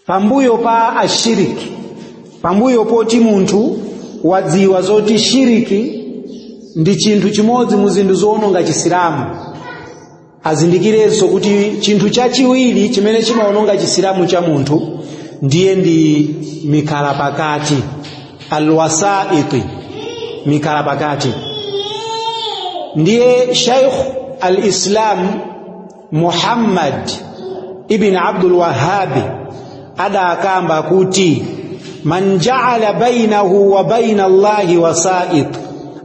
Pambuyo pa ashiriki, pambuyo poti munthu wadziwa zoti shiriki ndi chinthu chimodzi mu zinthu zowononga Chisilamu, azindikirenso kuti chinthu chachiwiri chimene chimawononga Chisilamu cha munthu ndiye ndi mikhala pakati, alwasaiti, mikhala pakati. Ndiye Shaikh al-Islam Muhammad ibn Abdul Wahhabi adakamba kuti man ja'ala bainahu wa baina Allahi wasait,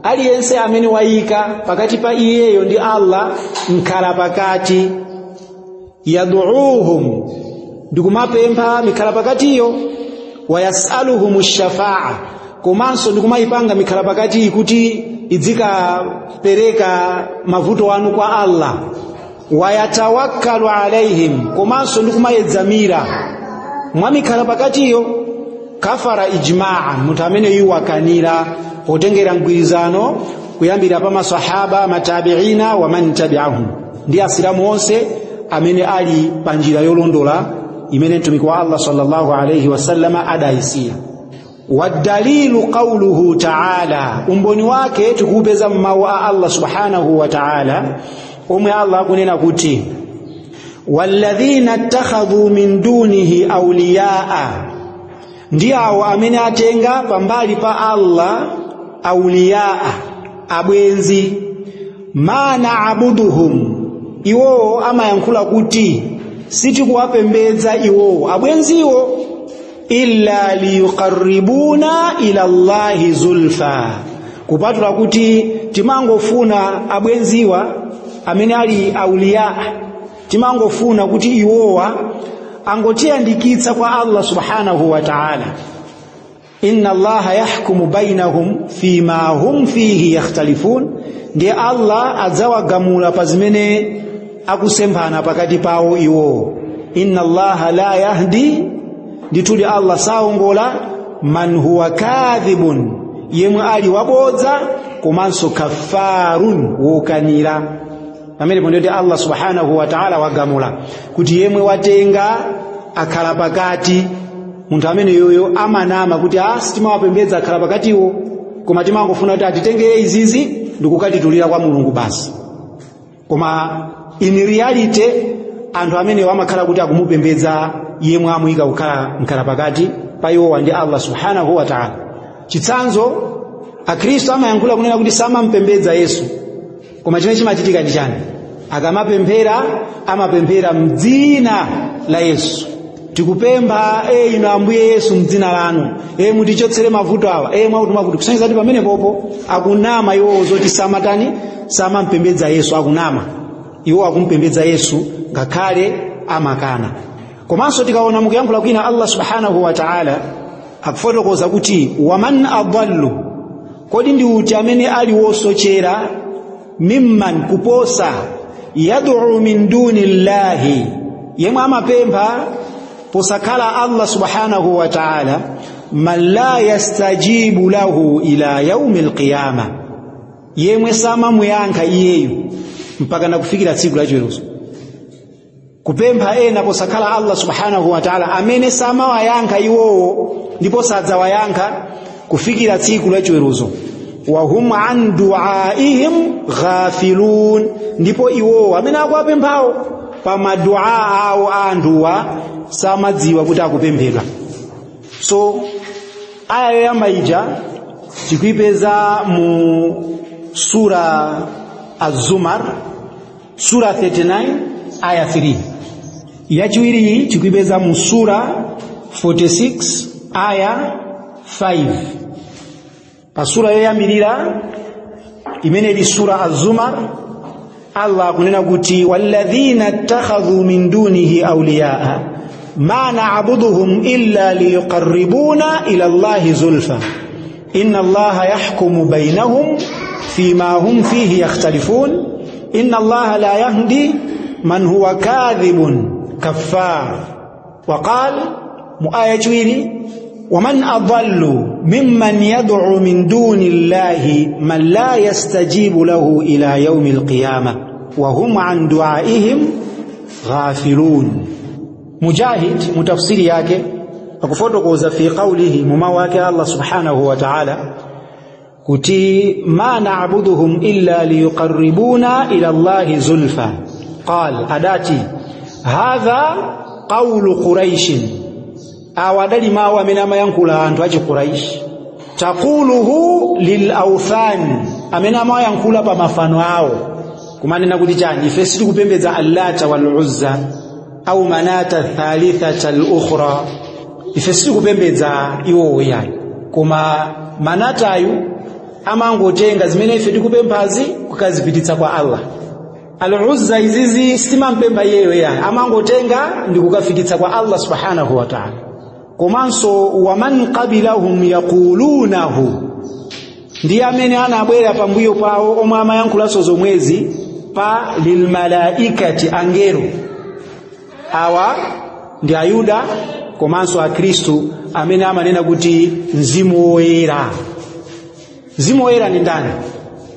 aliyense amene wayika pakati pa iyeyo ndi Allah mkhala pakati, yad'uuhum, ndikumapempha mikhala pakatiyo, wayasaluhum shafaa, komanso ndikumayipanga mikhala pakati kuti idzikapereka mavuto anu kwa Allah, wayatawakkalu alaihim, komanso ndikumayedzamira mwa mikhala pakatiyo, kafara ijmaa, munthu amene wakanira potengera mgwirizano kuyambira pa masahaba, matabiina wa man tabi'ahum, ndi Asilamu onse amene ali pa njira yolondola imene Mtumiki wa Allah sallallahu alayhi wasallama adayisiya. Wadalilu qawluhu ta'ala, umboni wake tikuupeza mmawu a Allah subhanahu wa ta'ala omwe Allah akunena kuti walladhina ittakhadhu min dunihi awliyaa, ndi awo amene atenga pambali pa Allah awliyaa, abwenzi, ma na'buduhum, iwowo amayankhula kuti sitikuwapembedza iwowo abwenziwo, illa liyuqarribuna ila Allahi zulfa, kupatula kuti timangofuna abwenziwa amene ali auliya, timangofuna kuti iwowa angotiyandikitsa kwa Allah subhanahu wa ta'ala. Inna Allaha yahkumu bainahum fima hum fihi yakhtalifun, ndiye Allah adzawagamula pa zimene akusemphana pakati pawo iwowo. Inna Allaha la yahdi, ndithudi Allah saongola man huwa kadhibun, yemwe ali wabodza komanso kafarun, wokanira. Pamenepo ndiyoti Allah subhanahu wa ta'ala wagamula kuti yemwe watenga akhala pakati, munthu amene yoyo amanama kuti sitimawapembedza akhala pakatiwo, koma timangofuna kuti atitengere izizi ndikukatitulira kwa Mulungu basi. Koma in reality anthu amenewo amakhala kuti akumupembedza yemwe amuyika kukhala mkhala pakati pa iwowa ndi Allah subhanahu wa ta'ala. Chitsanzo, Akhristu amayankhula kunena kuti samampembedza Yesu, koma chimene chimachitika ndi chani? Akamapemphera amapemphera mdzina la Yesu. Tikupempha inu Ambuye Yesu mdzina lanu, mutichotsere mavuto awa, mwakuti mwakuti, kusonyeza kuti pamene popo akunama iwowo zoti samatani, samampembedza Yesu, akunama iwo akumpembedza Yesu ngakhale amakana. Komanso tikaona mukuyankhula kwina Allah subhanahu wa ta'ala akufotokoza kuti waman adallu, kodi ndi uti amene ali wosochera, mimman, kuposa, yad'u min duni llahi, yemwe amapempha posakhala Allah subhanahu wa ta'ala, man la yastajibu lahu ila yaumi alqiyama, yemwe samamuyankha iyeyo mpaka nakufikira tsiku la chiweruzo. Kupempha ena posakhala Allah subhanahu wa ta'ala amene samawayankha iwowo ndipo sadzawayankha kufikira tsiku la chiweruzo. Wa hum an du'aihim ghafilun, ndipo iwowo amene akuwapemphawo pa madua awo anthuwa samadziwa kuti akupemphedwa. So aya yoyamba ija tikuipeza mu sura Az-Zumar, sura 39 aya 3. Yachiwiri tikuipeza mu sura 46 aya 5. Pa sura yoyambirira imene ili sura Az-Zumar, Allah akunena kuti walladhina ittakhadhu min dunihi awliyaa ma na'buduhum illa liyuqarribuna ila Allahi zulfa inna Allaha yahkumu bainahum fima hum fihi yakhtalifun inna Allaha la yahdi man huwa kadhibun kaffar. Wa qala mu aya yachiwiri waman adallu mimman yad'u min duni Allahi man la yastajibu lahu ila yaumi alqiyama wa hum an du'aihim ghafilun. Mujahid mu tafsiri yake akufotokoza fi qawlihi, mu mawu ake Allah subhanahu wa ta'ala kuti ma na'buduhum illa liyuqarribuna ila Allahi zulfa, qal, adati hadha qawlu quraishin, awa adali mawu amene amayankhula anthu achi Quraish, taquluhu lil awthan, amene amayankhula pa mafano awo, kumanena kuti chani, ife sitikupembedza Allata wal Uzza au Manata thalithata al ukhra, ife sitikupembedza iwowo yayi, koma Manatayu amangotenga zimene ife tikupemphazi kukazipititsa kwa Allah. Al-Uzza izizi sitimampempha iyeyo yayi, amangotenga ndi kukafikitsa kwa Allah subhanahu wa ta'ala. Komanso waman qabilahum yaqulunahu, ndi amene anabwera pambuyo pawo omwe amayankhulanso zomwezi pa lilmalaikati, angelo. Awa ndi Ayuda komanso Akhristu amene amanena kuti mzimu woyera. Mzimu woyera ndi ndani?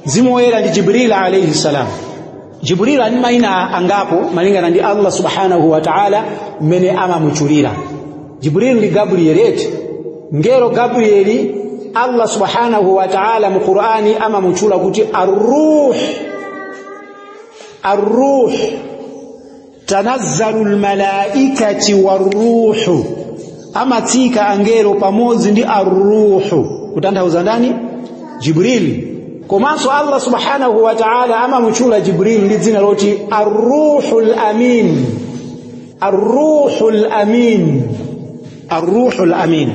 Mzimu woyera ndi Jibril alayhi salam. Jibril ali mayina angapo malingana ndi Allah subhanahu wa ta'ala mmene amamutchulira. Jibril ndi Gabriel eti ngelo Gabrieli, Allah subhanahu wa ta'ala mu Qur'ani amamutchula kuti arruh, arruh, tanazzalu almalaikati warruhu, amatsika angelo pamodzi ndi arruhu, kutanthauza ndani? Jibril. Komanso Allah subhanahu wa ta'ala amamutchula Jibril ndi dzina loti arruhul amin, arruhul amin, arruhul amin.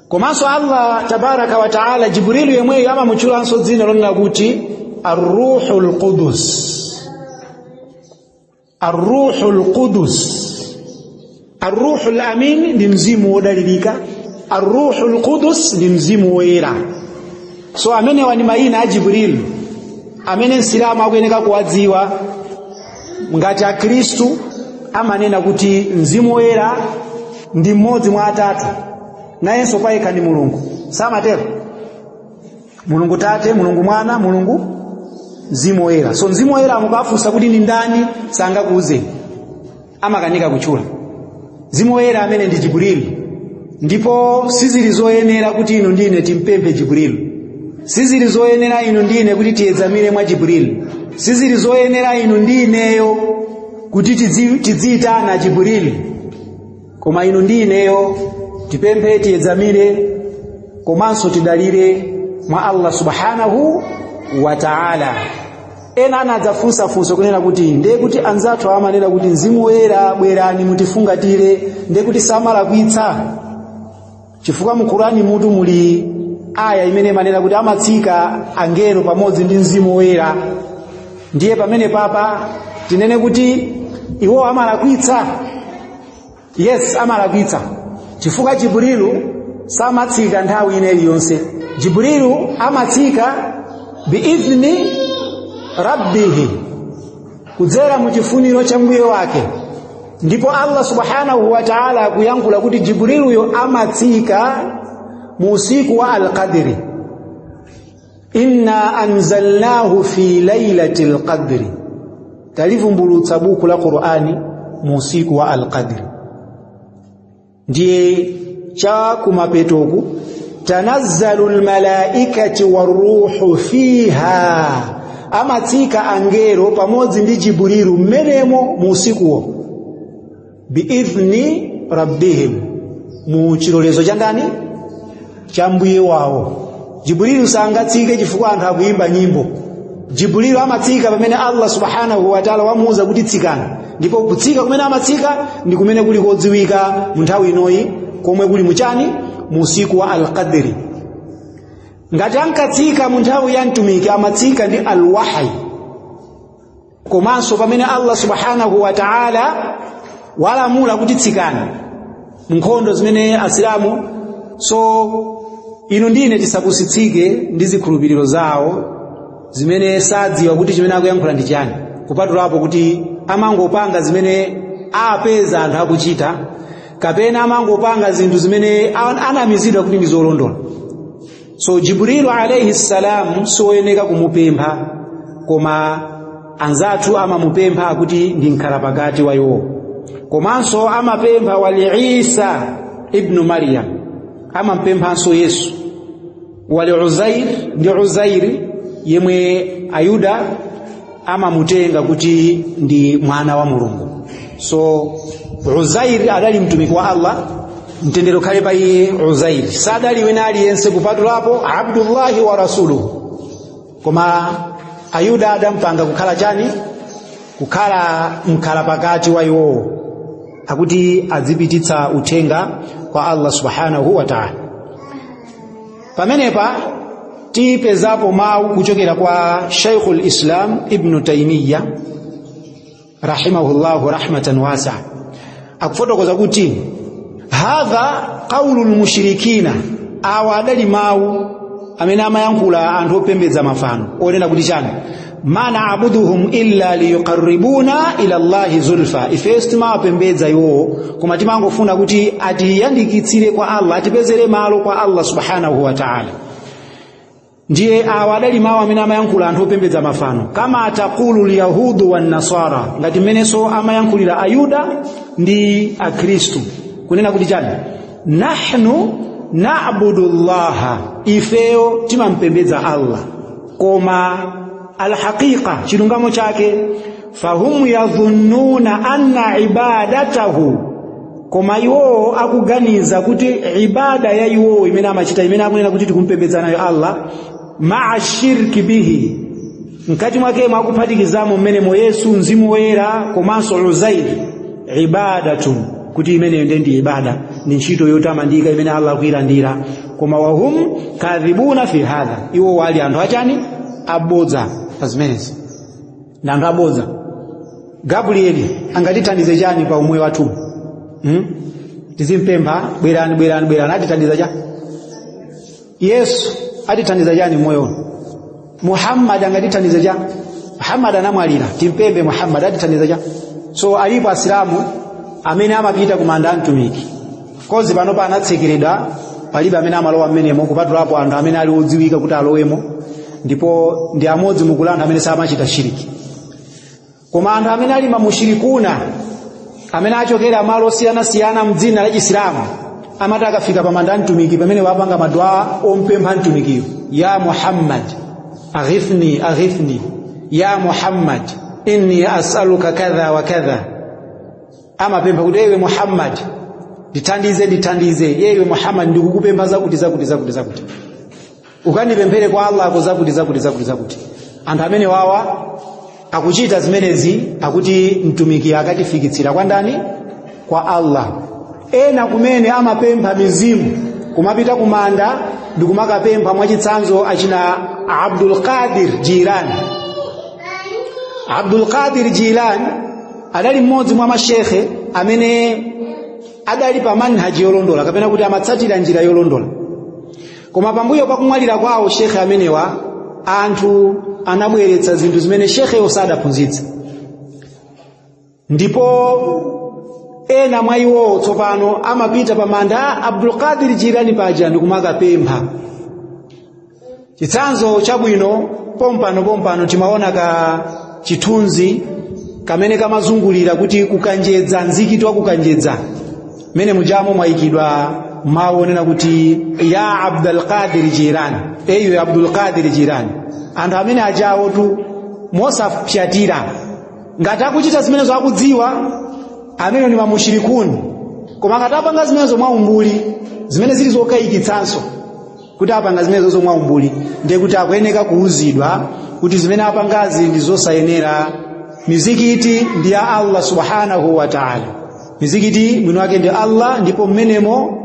Komanso Allah tabaraka wa ta'ala Jibril yemweyo amamutchulanso dzina lonena kuti arruhul qudus, arruhul qudus. Arruhul amin ndi mzimu wodalirika, arruhul qudus ndi mzimu woyera. So amenewa ndi mayina a Jibril amene msilamu akuyeneka kuwadziwa. Ngati Akhristu amanena kuti mzimu woyera ndi mmodzi mwa atatu, nayenso payekha ndi Mulungu, samatero? Mulungu Tate, Mulungu Mwana, Mulungu Mzimu Woyera. So Mzimu Woyera mukafunsa kuti ndi ndani sangakuuzeni, amakanika kutchula. Mzimu Woyera amene ndi Jibril, ndipo sizili zoyenera kuti inu ndine timpemphe Jibril, sizili zoyenera inu ndine kuti tiyedzamire mwa Jibril, sizili zoyenera inu ndineyo kuti tidziyitana Jibril, koma inu ndineyo tipemphe, tiyedzamire komanso tidalire mwa Allah subhanahu wa ta'ala. Ena anadzafunsa funso kunena kuti ndiye kuti anzathu amanena kuti Mzimu Woyera bwerani mutifungatire, ndiye kuti samalakwitsa, chifukwa mu Qur'ani mutu muli aya imene imanena kuti amatsika angelo pamodzi ndi Mzimu Woyera. Ndiye pamene papa tinene kuti iwo amalakwitsa? Yes, amalakwitsa, chifukwa Jibrilu samatsika nthawi ina iliyonse. Jibrilu amatsika biidhni rabbihi, kudzera mu chifuniro cha mbuye wake. Ndipo Allah subhanahu wa ta'ala akuyankhula kuti Jibriluyo amatsika mu usiku wa Al-Qadri, inna anzalnahu fi lailatil qadri, talivumbulutsa buku la Qur'ani mu usiku wa Al-Qadri. Ndiye cha kumapetoku tanazzalu almalaikati waruhu fiha, amatsika angelo pamodzi ndi Jibrilu mmenemo mu usikuwo, biidhni rabbihim, mu chilolezo cha ndani? Cha mbuye wawo. Jibrilu sangatsike chifukwa anthu akuyimba nyimbo. Jibrilu amatsika pamene Allah subhanahu wa ta'ala wamuuza kuti tsikani, ndipo kutsika kumene amatsika ndi kumene kuli kodziwika mu nthawi inoyi, komwe kuli muchani? Mu usiku wa Al-Qadri. Ngati ankatsika mu nthawi ya mtumiki amatsika ndi alwahayi, komanso pamene Allah subhanahu wa ta'ala walamula kuti tsikani nkhondo zimene asilamu. So inu ndine tisapusitsike ndi zikhulupiriro zawo zimene sadziwa kuti chimene akuyankhula ndi chani, kupatulapo kuti amangopanga zimene apeza anthu akuchita, kapena amangopanga zinthu zimene anamizidwa kuti ndi zolondola. So Jibrilu alayhi salam soyeneka kumupempha, koma anzathu amamupempha kuti ndi mkhalapakati wa iwo. Komanso amapempha wali Isa ibnu Maryam, amampemphanso Yesu, wali Uzair ndi Uzairi yemwe Ayuda amamutenga kuti ndi mwana wa Mulungu. So Uzairi adali mtumiki wa Allah, mtendere ukhale pa iye. Uzairi sadali wina aliyense kupatulapo Abdullahi wa rasuluhu, koma Ayuda adampanga kukhala chani? Kukhala mkhala pakati wa iwowo, akuti adzipititsa uthenga kwa Allah subhanahu wa ta'ala. Pamenepa tipezapo mawu kuchokera kwa Sheikhul Islam Ibn Taymiyyah rahimahullahu rahmatan wasi'a, akufotokoza kuti hadha qawlu lmushrikina, awa adali mawu amene amayankhula anthu opembedza mafano, onena kuti chani? Ma na'buduhum illa liyuqarribuna ila Allahi zulfa, ifeyo timawapembedza iwowo koma timangofuna kuti atiyandikitsire kwa Allah, atipezere malo kwa Allah subhanahu wa ta'ala. Ndiye awa adali mawu amene amayankhula anthu opembedza mafano, kama taqulu lyahudu wannasara, ngati mmenenso amayankhulira Ayuda ndi Akhristu, kunena kuti chani? Nahnu na'budu llaha, ifeyo timampembedza Allah, koma alhaqiqa, chilungamo chake, fahum yadhunnuna anna ibadatahu, koma iwowo akuganiza kuti ibada ya iwowo imene amachita, imene akunena kuti tikumpembedza nayo Allah, maa shirki bihi, mkati mwake mwakuphatikizamo mmenemo Yesu, Mzimu Woyera komanso Uzairi, ibadatun, kuti imeneyo ndiye ndi ibada, ndi ntchito yotamandika imene Allah akuyilandira. Koma wahum kadhibuna fi hadha, iwo wali anthu achani? Abodza pa zimenezi, ndi anthu abodza. Gabrieli angatithandize chani pa umoyo wathu? Tizimpempha bwerani bwerani bwerani, atithandiza chani? Yesu atithandiza chani mmoyo uno? Muhammad angatithandiza chani? Muhammad anamwalira, timpembe Muhammad, atithandiza chani? So alipo Asilamu amene amapita kumanda a mtumiki, kozi panopa anatsekeredwa, palibe amene amalowa mmenemo kupatulapo anthu amene ali odziwika kuti alowemo, ndipo ndi amodzi mukula anthu amene samachita shiriki. Koma anthu amene ali mamushirikuna, amene achokera malo osiyanasiyana mdzina la Chisilamu, amati akafika pamanda a mtumiki pamene wapanga madua ompempha mtumikiyo, ya Muhammad aghithni aghithni, ya Muhammad inni as'aluka kadha wa kadha, amapempha kuti ewe Muhammad ndithandize ndithandize, yewe Muhammad ndikukupempha zakuti zakuti zakuti zakuti, ukandipemphere kwa Allah ako zakuti zakuti zakuti zakuti. Anthu amene wawa akuchita zimenezi akuti mtumiki akatifikitsira kwa ndani? Kwa Allah. Ena kumene amapempha mizimu, kumapita kumanda ndikumakapempha, mwachitsanzo achina Abdul Qadir Jilani. Abdul Qadir Jilani adali mmodzi mwa mashekhe amene adali pa manhaji yolondola, kapena kuti amatsatira njira yolondola. Koma pambuyo pakumwalira kwawo shekhe amenewa, anthu anabweretsa zinthu zimene shekheyo sadaphunzitsa, ndipo ena mwa iwowo tsopano amapita pamanda Abdul Qadir Jilani paja ndikumakapempha. Chitsanzo chabwino, pompano pompano timaona ka chithunzi kamene kamazungulira kuti kukanjedza, mzikiti wa kukanjedza, mene mujamo mwayikidwa mawu onena kuti ya Abdul Qadir Jilani, eyo Abdul Qadir Jilani. Anthu amene ajawo tu mosapyatira ngati akuchita zimenezo akudziwa amene ni mamushirikuni, koma ngati apanga zimenezo mwaumbuli, zimene zili zokayikitsanso kuti apanga zimenezo mwaumbuli, ndiye kuti akuyeneka kuuzidwa kuti zimene apangazi ndi zosayenera. Mizikiti ndi ya Allah subhanahu wa ta'ala, mizikiti mwini wake ndi Allah, ndipo mmenemo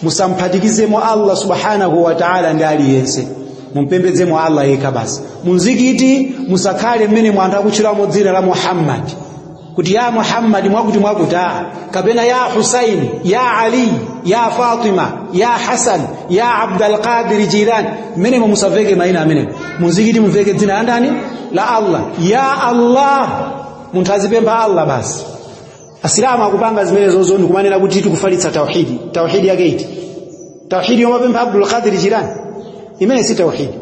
musamphatikizemo Allah subhanahu wa ta'ala ndi aliyense, mumpembedzemo Allah yekha basi. Munzikiti musakhale mmene anthu akutchulamo dzina la Muhammad kuti ya Muhammad mwakuti mwakuti, kapena ya Husain, ya Ali, ya Fatima, ya Hasan, ya Abdul Qadir Jilani. Mmenemo musaveke maina amenewo, munzikiti muveke dzina la ndani? La Allah, ya Allah. Munthu azipempha Allah basi. Asilamu akupanga zimenezozo ndikumanena kuti tikufalitsa tauhidi. Tauhidi yake iti? Tauhidi yomapempha Abdul Qadir Jilani imene si tauhidi.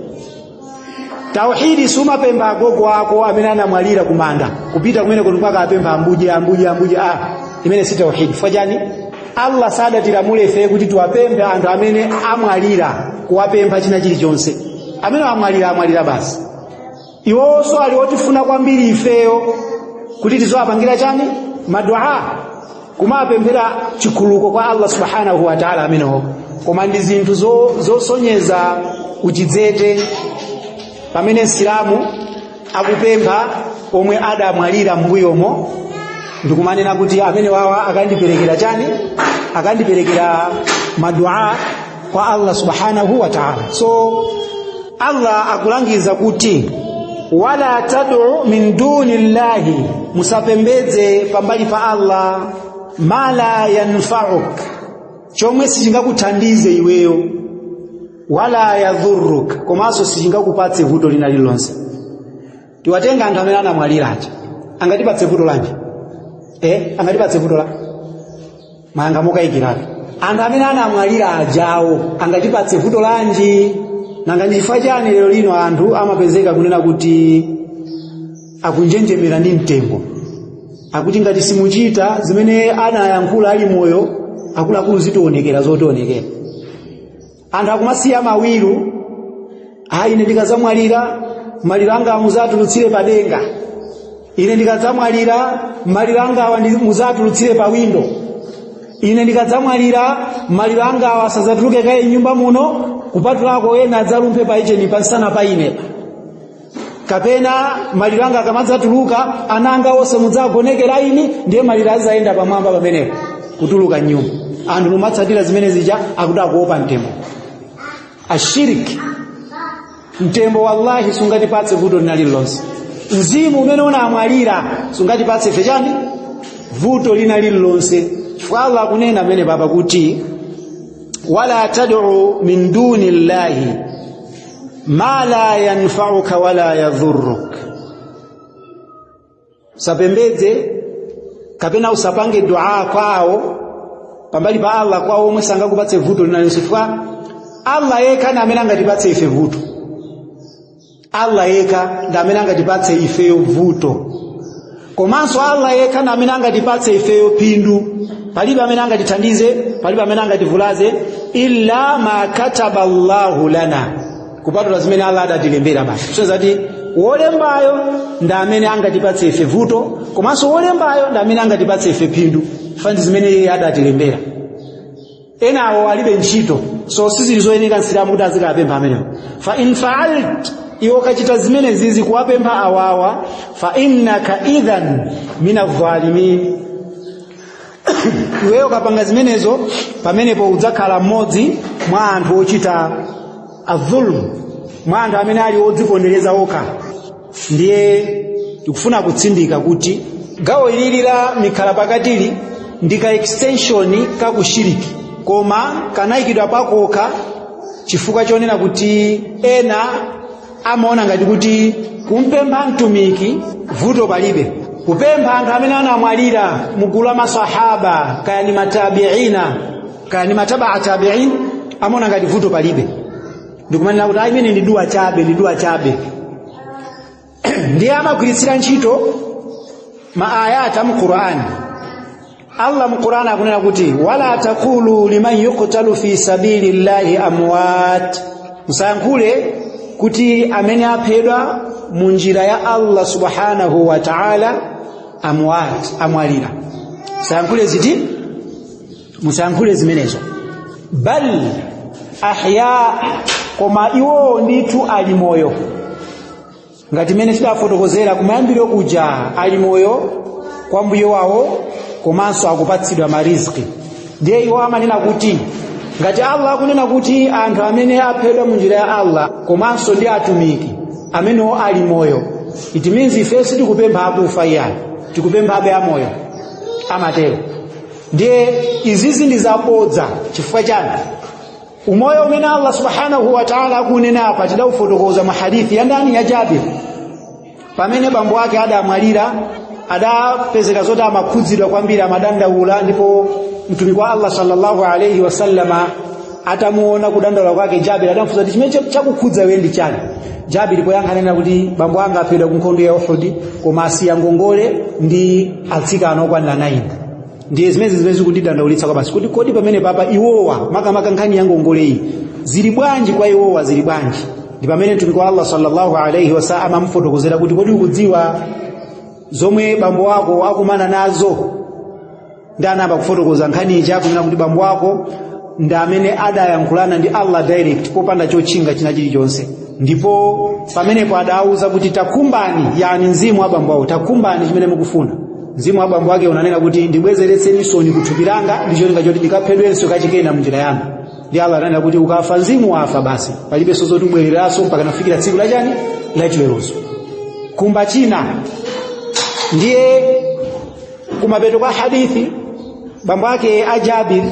Tauhidi sumapempha agogo ako amene anamwalira kumanda, kupita kumene kuti kwakapempha ambuje ambuje ambuje. Imene si tauhid. Chifukwa chani? Allah sadatilamule ife kuti tiwapemphe anthu amene amwalira, kuwapempha china chilichonse. Amene amwalira, amwalira basi. Iwonso ali otifuna kwambiri ifeyo kuti tizowapangira chani? Madua, kumapemphera chikhululuko kwa Allah subhanahu wa ta'ala amenewo. Koma ndi zinthu zosonyeza uchidzete pamene Msilamu akupempha omwe adamwalira m'mbuyomo, ndikumanena kuti amene wawa akandiperekera chani? Akandiperekera madua kwa Allah subhanahu wa ta'ala. So Allah akulangiza kuti wala tad'u min duni llahi, musapembedze pambali pa Allah ma la yanfa'uk, chomwe sichingakuthandize iweyo, wala yadhurruk, komanso sichingakupatse vuto lina lililonse. Tiwatenga anthu amene anamwalira aja, angatipatse vuto lanji? Angatipatse vuto la mayanga mukayikiratu. Anthu amene anamwalira ajawo angatipatse vuto lanji? Nanga ndi chifukwa chani lero lino anthu amapezeka kunena kuti akunjenjemera ndi mtembo, akuti ngati simuchita zimene anayankhula ali moyo, akuluakulu zitionekera zotionekera. Anthu akumasiya mawiru, ayi, ine ndikadzamwalira maliro anga muzatulutsire padenga, ine ndikadzamwalira maliro anga awa muzatulutsire pa windo, ine ndikadzamwalira maliro anga awa asadzatuluke kaye nyumba muno, kupatulako ena adzalumphe pa icheni pansana pa inepa, kapena maliro anga akamadzatuluka ana anga onse mudzagonekera ini, ndiye maliro azayenda pamwamba pamenepo kutuluka nyumba. Anthu mumatsatira zimene zija, akuti akuopa mtembo. Ashiriki, mtembo wallahi sungatipatse vuto lina lililonse. Mzimu umene unamwalira sungatipatse ife chani? Vuto lina lililonse. Chifukwa Allah akunena pamene papa kuti wala tad'u min duni llahi ma la yanfa'uka wala yadhurruk, usapembedze kapena usapange dua kwawo pambali pa Allah, kwawo omwe sangakupatse vuto lina lililonse. Chifukwa Allah yekha ndi amene angatipatse ife vuto. Allah yekha ndi amene angatipatse ifeyo vuto, komanso Allah yekha ndi amene angatipatse ifeyo phindu. Palibe amene angatithandize, palibe amene angativulaze, illa ma kataba Allahu lana, kupatula zimene Allah adatilembera basi. So zati wolembayo ndi amene angatipatse ife vuto, komanso wolembayo ndi amene angatipatse ife phindu, ndi zimene iye adatilembera. Enawo alibe ntchito, so sizili zoyenera Msilamu kuti azikapempha amenewo. Fa in fa'alt, iwe ukachita zimene zizi kuwapempha awawa, fa innaka idhan min adh-dhalimin, iweyo ukapanga zimenezo pamenepo udzakhala mmodzi mwa anthu ochita adhulm, mwa anthu amene ali odzipondereza okha. Ndiye tikufuna kutsindika kuti gawo ilili la mikhala pakatili ndi ka extension kakushiriki, koma kanayikidwa pakokha chifukwa chonena kuti ena amaona ngati kuti kumpempha mtumiki vuto palibe, kupempha anthu amene anamwalira mugulu la masahaba, kaya ni matabiina kaya ni matabaa tabiin, amaona ngati vuto palibe, ndikumanena kuti ayi, imene ndi dua chabe, ndi dua chabe. Ndiye amagwiritsira ntchito ma ayati mu Qur'an. Allah mu Qur'an akunena kuti wala taqulu liman yuqtalu fi sabilillahi amwat, musayankhule kuti amene aphedwa mu njira ya Allah subhanahu wa ta'ala amwat, amwalira. Musayankhule ziti? Musayankhule zimenezo. Bal ahya, koma iwo ndithu ali moyo, ngati mene tidafotokozera kumayambiro kuja, ali moyo kwa mbuye wawo, komanso akupatsidwa mariziki. Ndiye iwo amanena kuti ngati Allah akunena kuti anthu amene aphedwa mu njira ya Allah komanso ndi atumiki amenewo ali moyo, it means ife sitikupempha akufa iyani, tikupemphabe amoyo, amatero. Ndiye izizi ndi zabodza. Chifukwa chani? Umoyo umene Allah subhanahu wa ta'ala akunena apa tidaufotokoza mu hadithi ya ndani? Ya Jabir, pamene bambo ake adamwalira, adapezeka zoti amakhudzidwa kwambiri, amadandaula. Ndipo mtumiki wa Allah sallallahu alayhi wasallama atamuona kudandaula kwake Jabir, adamufunsa kuti chimene chakukhudza iwe ndi chani? Jabir poyankha anena kuti bambo anga aphedwa ku nkhondo ya Uhud, koma asiya ngongole ndi atsikana okwanira 9. Ndiye zimene zikundidandaulitsa kwa basi, kuti kodi pamene papa iwowa, makamaka nkhani ya ngongoleyi, zili bwanji kwa iwowa, zili bwanji? Ndi pamene Mtumiki wa Allah sallallahu alaihi wasallam amamufotokozera kuti, kodi ukudziwa zomwe bambo wako akumana nazo? Ndi anayamba kufotokoza nkhani ija, kunena kuti bambo wako ndi amene adayankhulana ndi Allah direct popanda chotchinga china chilichonse. Ndipo pamenepo adauza kuti, takhumbani, yani mzimu wa bambo awo, takhumbani chimene mukufuna. Mzimu wa bambo wake unanena kuti, ndibwezeretsenisoni kuthupi langa ndi cholinga choti ndikaphedwenso kachikena munjira yanu. Ndi Allah ananena kuti, ukafa mzimu wafa basi, palibenso zoti ubwereranso mpaka nafikira tsiku lachani, lachiweruzo. Kumba china. Ndiye kumapeto kwa hadithi, bambo ake a Jabir,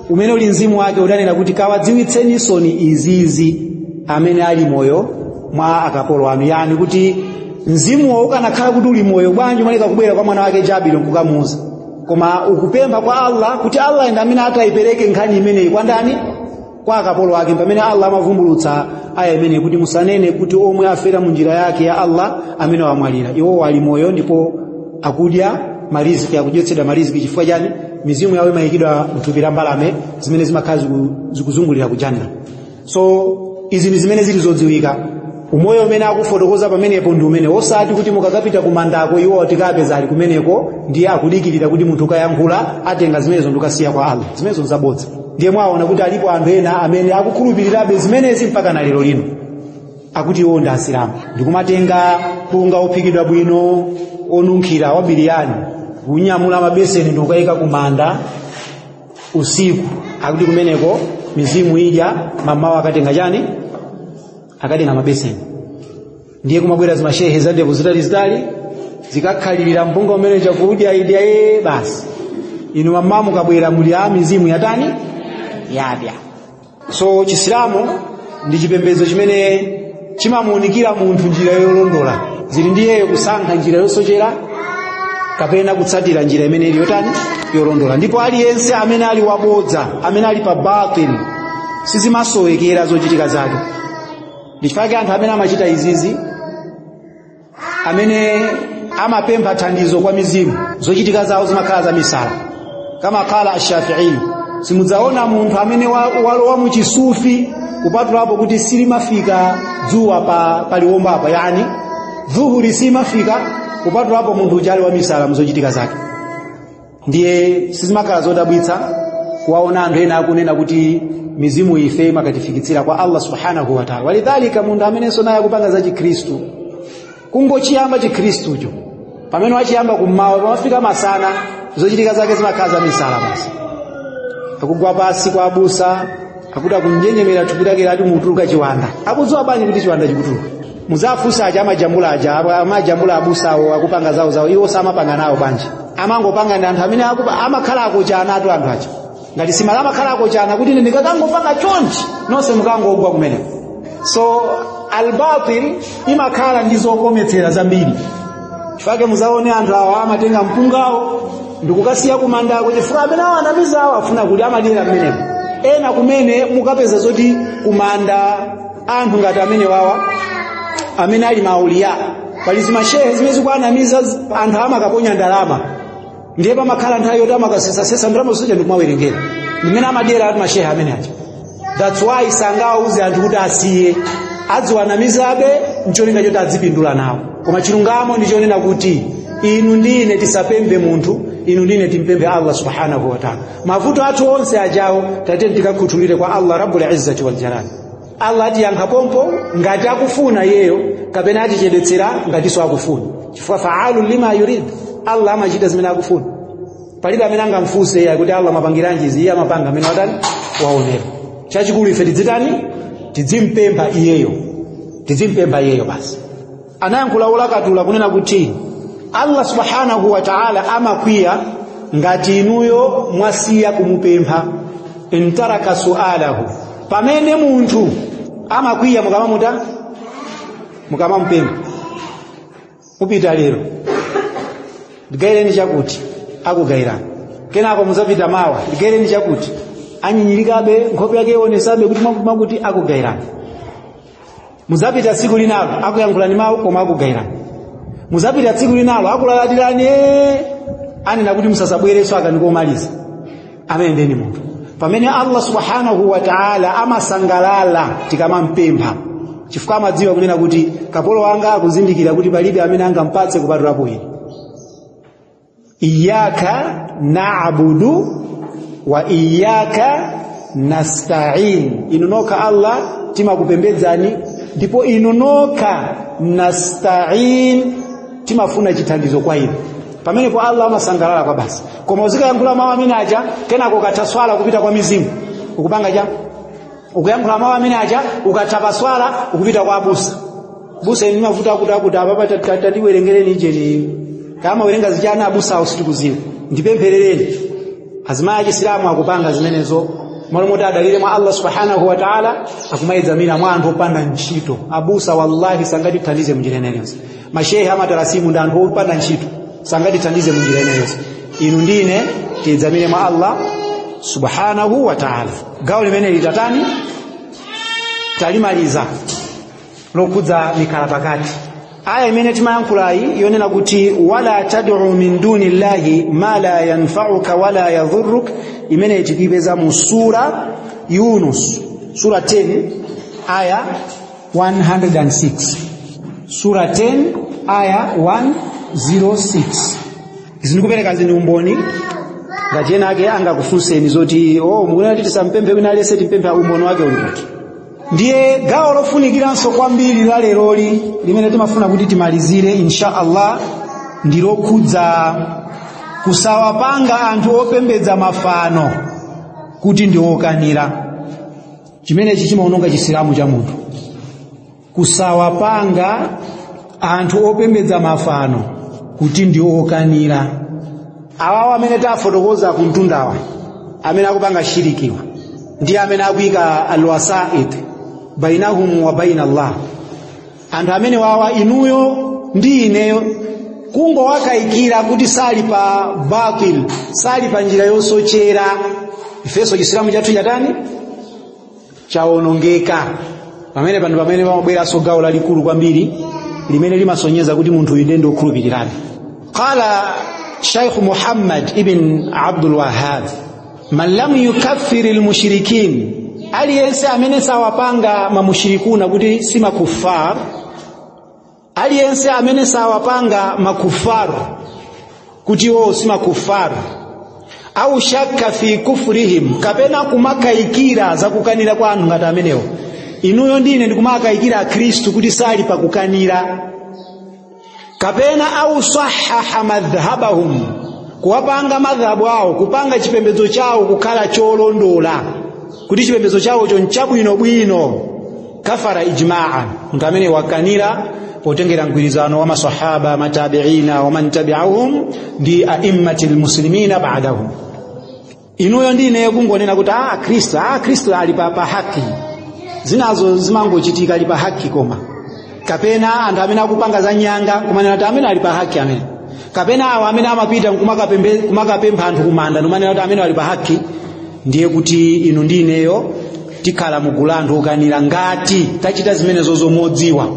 umene uli mzimu wake, udanena kuti, kawadziwitsenisoni izizi amene ali moyo mwa akapolo anu. Yani kuti mzimuwo ukanakhala kuti uli moyo, bwanji umaleka kubwera kwa mwana wake Jabir nkukamuuza? Koma ukupempha kwa Allah kuti Allah ndi amene atayipereke nkhani imeneyi kwa ndani? Kwa akapolo ake. Pamene Allah amavumbulutsa aya imeneyi kuti, musanene kuti omwe afera mu njira yake ya Allah amene wamwalira. Iwo ali moyo ndipo akudya mariziki, akudyetsedwa mariziki. Chifukwa chani? Mizimu yawo imayikidwa mthupi la mbalame zimene zimakhala zikuzungulira ku Janna. So izi ndi zimene zili zodziwika. Umoyo umene akufotokoza pamenepo ndi umene, osati kuti mukakapita kumandako iwo tikapeza ali kumeneko, ndiye akudikirira kuti munthu ukayankhula atenga zimenezo ndikasiya kwa Allah. Zimenezo nzabodza. Ndiye mwaona kuti alipo anthu ena amene akukhulupirirabe zimenezi mpaka na lero lino, akuti iwo ndi Asilamu, ndikumatenga punga ophikidwa bwino onunkhira wa biriyani, kunyamula mabeseni ndikukayika kumanda usiku, akuti kumeneko mizimu idya. Mamawa akatenga chani? Akatenga mabeseni. Ndiye kumabwera zimashehe za ndevu zitalizitali, zikakhalirira mpunga umene chakudya idya ye basi. Inu mamawa mukabwera muli a mizimu yatani? Yadya. So Chisilamu ndi chipembedzo chimene chimamuunikira munthu njira yolondola. Zili ndiyeyo kusankha njira yosochera kapena kutsatira njira imene ili yotani? Yolondola. Ndipo aliyense amene ali wabodza, amene ali pa batil, sizimasowekera zochitika zake. Ndichifukwa anthu amene amachita izizi, amene amapempha thandizo kwa mizimu, zochitika zawo zimakhala za misala. Kama qala Ash-Shafi'i, simudzaona munthu amene walowa muchisufi kupatulapo kuti silimafika dzuwa pa paliwombo apa, yani dhuhuri simafika, kupatulapo munthu uja ali wa misala muzochitika zake. Ndiye sizimakhala zodabwitsa kuwaona anthu ena akunena kuti mizimu ife imakatifikitsira kwa Allah subhanahu wa ta'ala. Walidhalika munthu amenenso naye akupanga za Chikhristu, kungochiyamba Chikhristucho, pamene wachiyamba kummawa, pamafika masana zochitika zake zimakhala za misala basi. Akugwa pasi kwa abusa, akuti akunjenjemera thupi lake, lati mutuluka chiwanda. Akudziwa bwanji kuti chiwanda chikutuluka? Muzafunsa aja amajambula, aja amajambula abusawo akupanga zawo zawo, iwo samapanga nawo bwanji? Amangopanga ndi anthu amene amakhala akochana atu. Anthu aja ngati simala amakhala akochana kuti ine ndikakangopanga chonchi nonse mukangogwa kumeneko. So albatil imakhala ndi zokometsera zambiri. Chifukwa muzaone anthu awa amatenga mpungawo ndikukasiya kumandako, chifukwa amene awo anamizawo afuna kuti amadira mmenemo. Ena kumene mukapeza zoti kumanda anthu ngati amene wawa, amene ali mauliya, pali zimashehe zimene zikuanamiza anthu, amakaponya ndalama. Ndiye pamakhala nthawi yoti amakasesasesa ndalama zonse ndikumawerengera ndimene amadyera ati mashehe amene aja. That's why sangawauze anthu kuti asiye, adziwanamizabe ncholinga choti adzipindula nawo. Koma chilungamo ndichonena kuti inu ndine tisapemphe munthu, inu ndine timpemphe Allah subhanahu wa ta'ala. Mavuto athu onse ajawo tate tikakhuthulire kwa Allah rabbul izzati wal jalal. Allah atiyankha pompo ngati akufuna iyeyo, kapena atichedwetsera ngatinso akufuna, chifukwa fa'alu lima yurid. Allah amachita zimene akufuna, palibe amene angamfunse iye kuti, Allah, mapangiranji izi? Iye amapanga amene watani? Waonera. Chachikulu ife tidzitani? Tidzimpempha iyeyo, tidzimpempha iyeyo basi. Anayankhula olakatula kunena kuti Allah subhanahu wa ta'ala amakwiya ngati inuyo mwasiya kumupempha, intaraka su'alahu. Pamene munthu amakwiya mukamamuta, mukamamupempha, mupita lero, ndigaireni chakuti, akugayirani. Kenako muzapita mawa, ndigaireni chakuti, anyinyirikabe, nkhope yake ionesabe kuti mwakuti, akugayirani. Muzapita tsiku linalo, akuyankhulani mawu koma akugayirani. Muzapita tsiku linalo, akulalatirani, Anena kuti musasabwerenso akanikomaliza amene ndeni munthu. Pamene Allah subhanahu wa ta'ala amasangalala tikamampempha, chifukwa amadziwa kunena kuti kapolo wanga akuzindikira kuti palibe amene angampatse kupatulapo ine. Iyyaka na'budu wa iyyaka nasta'in, inu nokha Allah timakupembedzani, ndipo inu nokha nasta'in, timafuna chithandizo kwa inu. Pamenepo Allah amasangalala kwa basi. Koma uzikayankhula mawu amene aja, kenako ukatha swala kupita kwa mizimu ukupanga cha ukuyankhula mawu amene aja, ukatha paswala ukupita kwa abusa. Busa inu mavuta akuti akuti apapa tatiwerengereni ijeni kama werenga zichana abusa awo sitikuziwa, ndipempherereni. Azimayi achisilamu akupanga zimenezo malo moti adalire mwa Allah subhanahu wa ta'ala, akumayedzamira mwa anthu opanda ntchito. Abusa wallahi sangatithandize munjira imeneyonse. Mashehe amatarasimu ndi anthu opanda ntchito, sangatithandize munjira imeneyonse. Inu ndine tiyedzamire mwa Allah subhanahu wa ta'ala. Gawo limene litatani talimaliza lokhudza mikhala pakati. Aya imene timayankhulayi yonena kuti wala tad'u min duni llahi ma la yanfa'uka wala yadhurruk, imene tikuyipeza mu sura Yunus, sura 10 aya 106, sura 10 aya 106. Izi ndikupereka zini umboni ngati ena ake angakufunseni zoti oh, mukunena kuti tisampemphe wina aliyense, timpemphe, umboni wake uli kuti? Ndiye gawo lofunikiranso kwambiri la leroli limene timafuna kuti timalizire insha Allah ndi lokhudza kusawapanga anthu opembedza mafano kuti ndi okanira. Chimenechi chimaononga chisilamu cha munthu. Kusawapanga anthu opembedza mafano kuti ndi okanira. Awawo amene tafotokoza kumtundawa, amene akupanga shirikiwa ndi amene akuyika alwasaid bainahum wa baina Allah, anthu amene wawa inuyo ndi ineyo kungowakayikira kuti sali pa batil, sali pa njira yosochera, ifenso chisilamu chathu chatani? Chawonongeka. Pamene pano pamene pamabweranso gawo lalikulu kwambiri limene limasonyeza kuti munthu uyu ndiye ndiokhulupirirani. Qala Shaykh Muhammad ibn Abdul Wahhab, man lam yukaffir almushrikin, aliyense amene sawapanga mamushirikuna kuti si makufar, aliyense amene sawapanga makufaru kuti iwo si makufaru, au shakka fi kufrihim, kapena kumakayikira zakukanira kwa anthu ngati amenewo. Inuyo ndine ndikumakayikira akhristu kuti sali pakukanira, kapena au sahaha madhhabahum, kuwapanga madhhabu awo, kupanga chipembedzo chawo kukhala cholondola, kuti chipembedzo chawocho nchabwinobwino, kafara ijmaa, munthu amene wakanira potengera mgwirizano wa masahaba, matabiina wa man tabi'ahum ndi a'immati almuslimina ba'dahum. Inuyo ndi ineyo kungonena kuti Khristu, Khristu ali pa haki, zinazo zimangochitika, ali pa haki. Koma kapena anthu amene akupanga za nyanga kumanena kuti amene ali pa haki amene, kapena awo amene amapita kumakapempha anthu kumanda kumanena kuti amene ali pa haki, ndiye kuti inu ndi ineyo tikhala mugulu anthu okanira ngati tachita zimenezo zomodziwa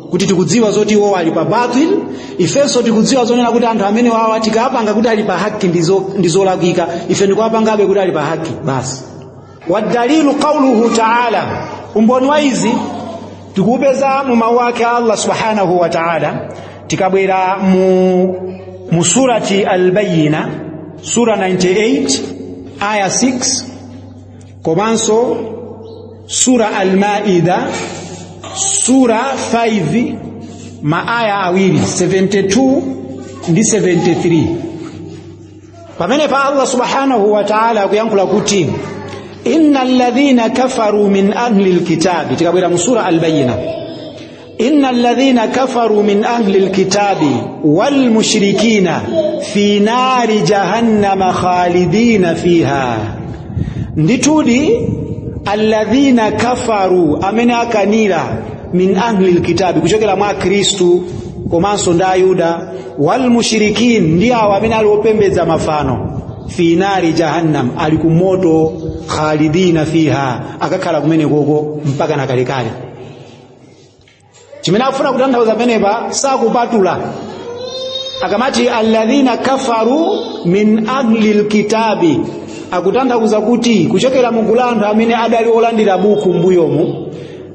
kuti tikudziwa zoti iwo ali pa batil, ifenso tikudziwa zonena kuti anthu amene wawa tikapanga kuti ali pa haki ndizolakwika, ife ndikuwapangabe kuti ali pa haki basi. Wadalilu qawluhu ta'ala, umboni wa izi tikuupeza mu mawu ake Allah subhanahu wa ta'ala. Tikabwera mu surati Al-Bayyina, sura 98 aya 6, komanso sura Al-Maida sura 5 maaya awiri, 72 ndi 73. Pamene pa Allah subhanahu wa ta'ala akuyankhula kuti inna alladhina kafaru min ahli alkitabi, tikabwera mu sura Al-Bayyina, inna alladhina kafaru min ahli alkitabi wal mushrikina fi nari jahannama khalidina fiha. Ndithudi alladhina kafaru, amene akanira, min ahli alkitabi, kuchokera mwa Khristu komanso ndi Ayuda, wal mushrikin, ndi awo amene ali opembedza mafano, fi nari jahannam, ali ku moto, khalidina fiha, akakhala kumene koko mpaka na kalekale. Chimene akufuna kutanthauza pamenepa, sakupatula Akamati alladhina kafaru min ahli lkitabi, akutanthauza kuti kuchokera mugulu la anthu amene adali olandira buku m'mbuyomu,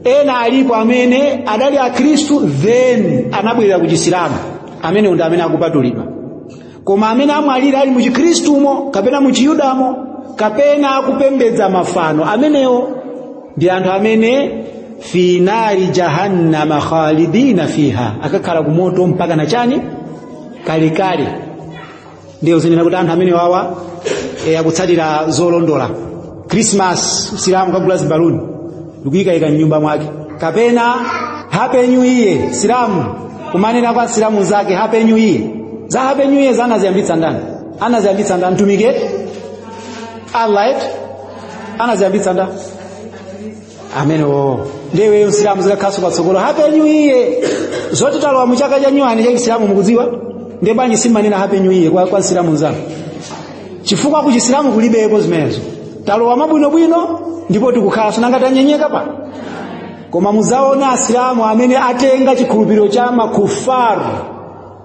ena alipo amene adali akhristu then anabwerera ku Chisilamu, amenewo ndi amene akupatulidwa. Koma amene amwalira ali mu Chikhristumo kapena mu Chiyudamo kapena akupembedza mafano, amenewo ndi anthu amene fi nari jahannama khalidina fiha, akakhala ku moto mpaka na chani kalekale. Ndiyo zinena kuti anthu amene wawa akutsatira zolondola. Christmas Silamu kagula zibaluni ndikuyikayika mnyumba mwake, kapena happy new year, Silamu kumanena kwa Silamu zake happy new year. Za happy new year zanaziyambitsa ndani? Anaziyambitsa ndani? Mtumiki Allah eti anaziyambitsa ndani? Amenewo ndiye Msilamu zikakhaso patsogolo happy new year. Zoti talowa mu chaka cha nyuwani cha Chisilamu mukudziwa? Ndiye bwanji simanena happy new year kwa Msilamu nzanu? Chifukwa ku Chisilamu kulibeko zimenezo. Talowa mabwinobwino ndipo tikukhala sonanga tanyenyeka pa. Koma mudzaona Asilamu amene atenga chikhulupiriro cha makufaru,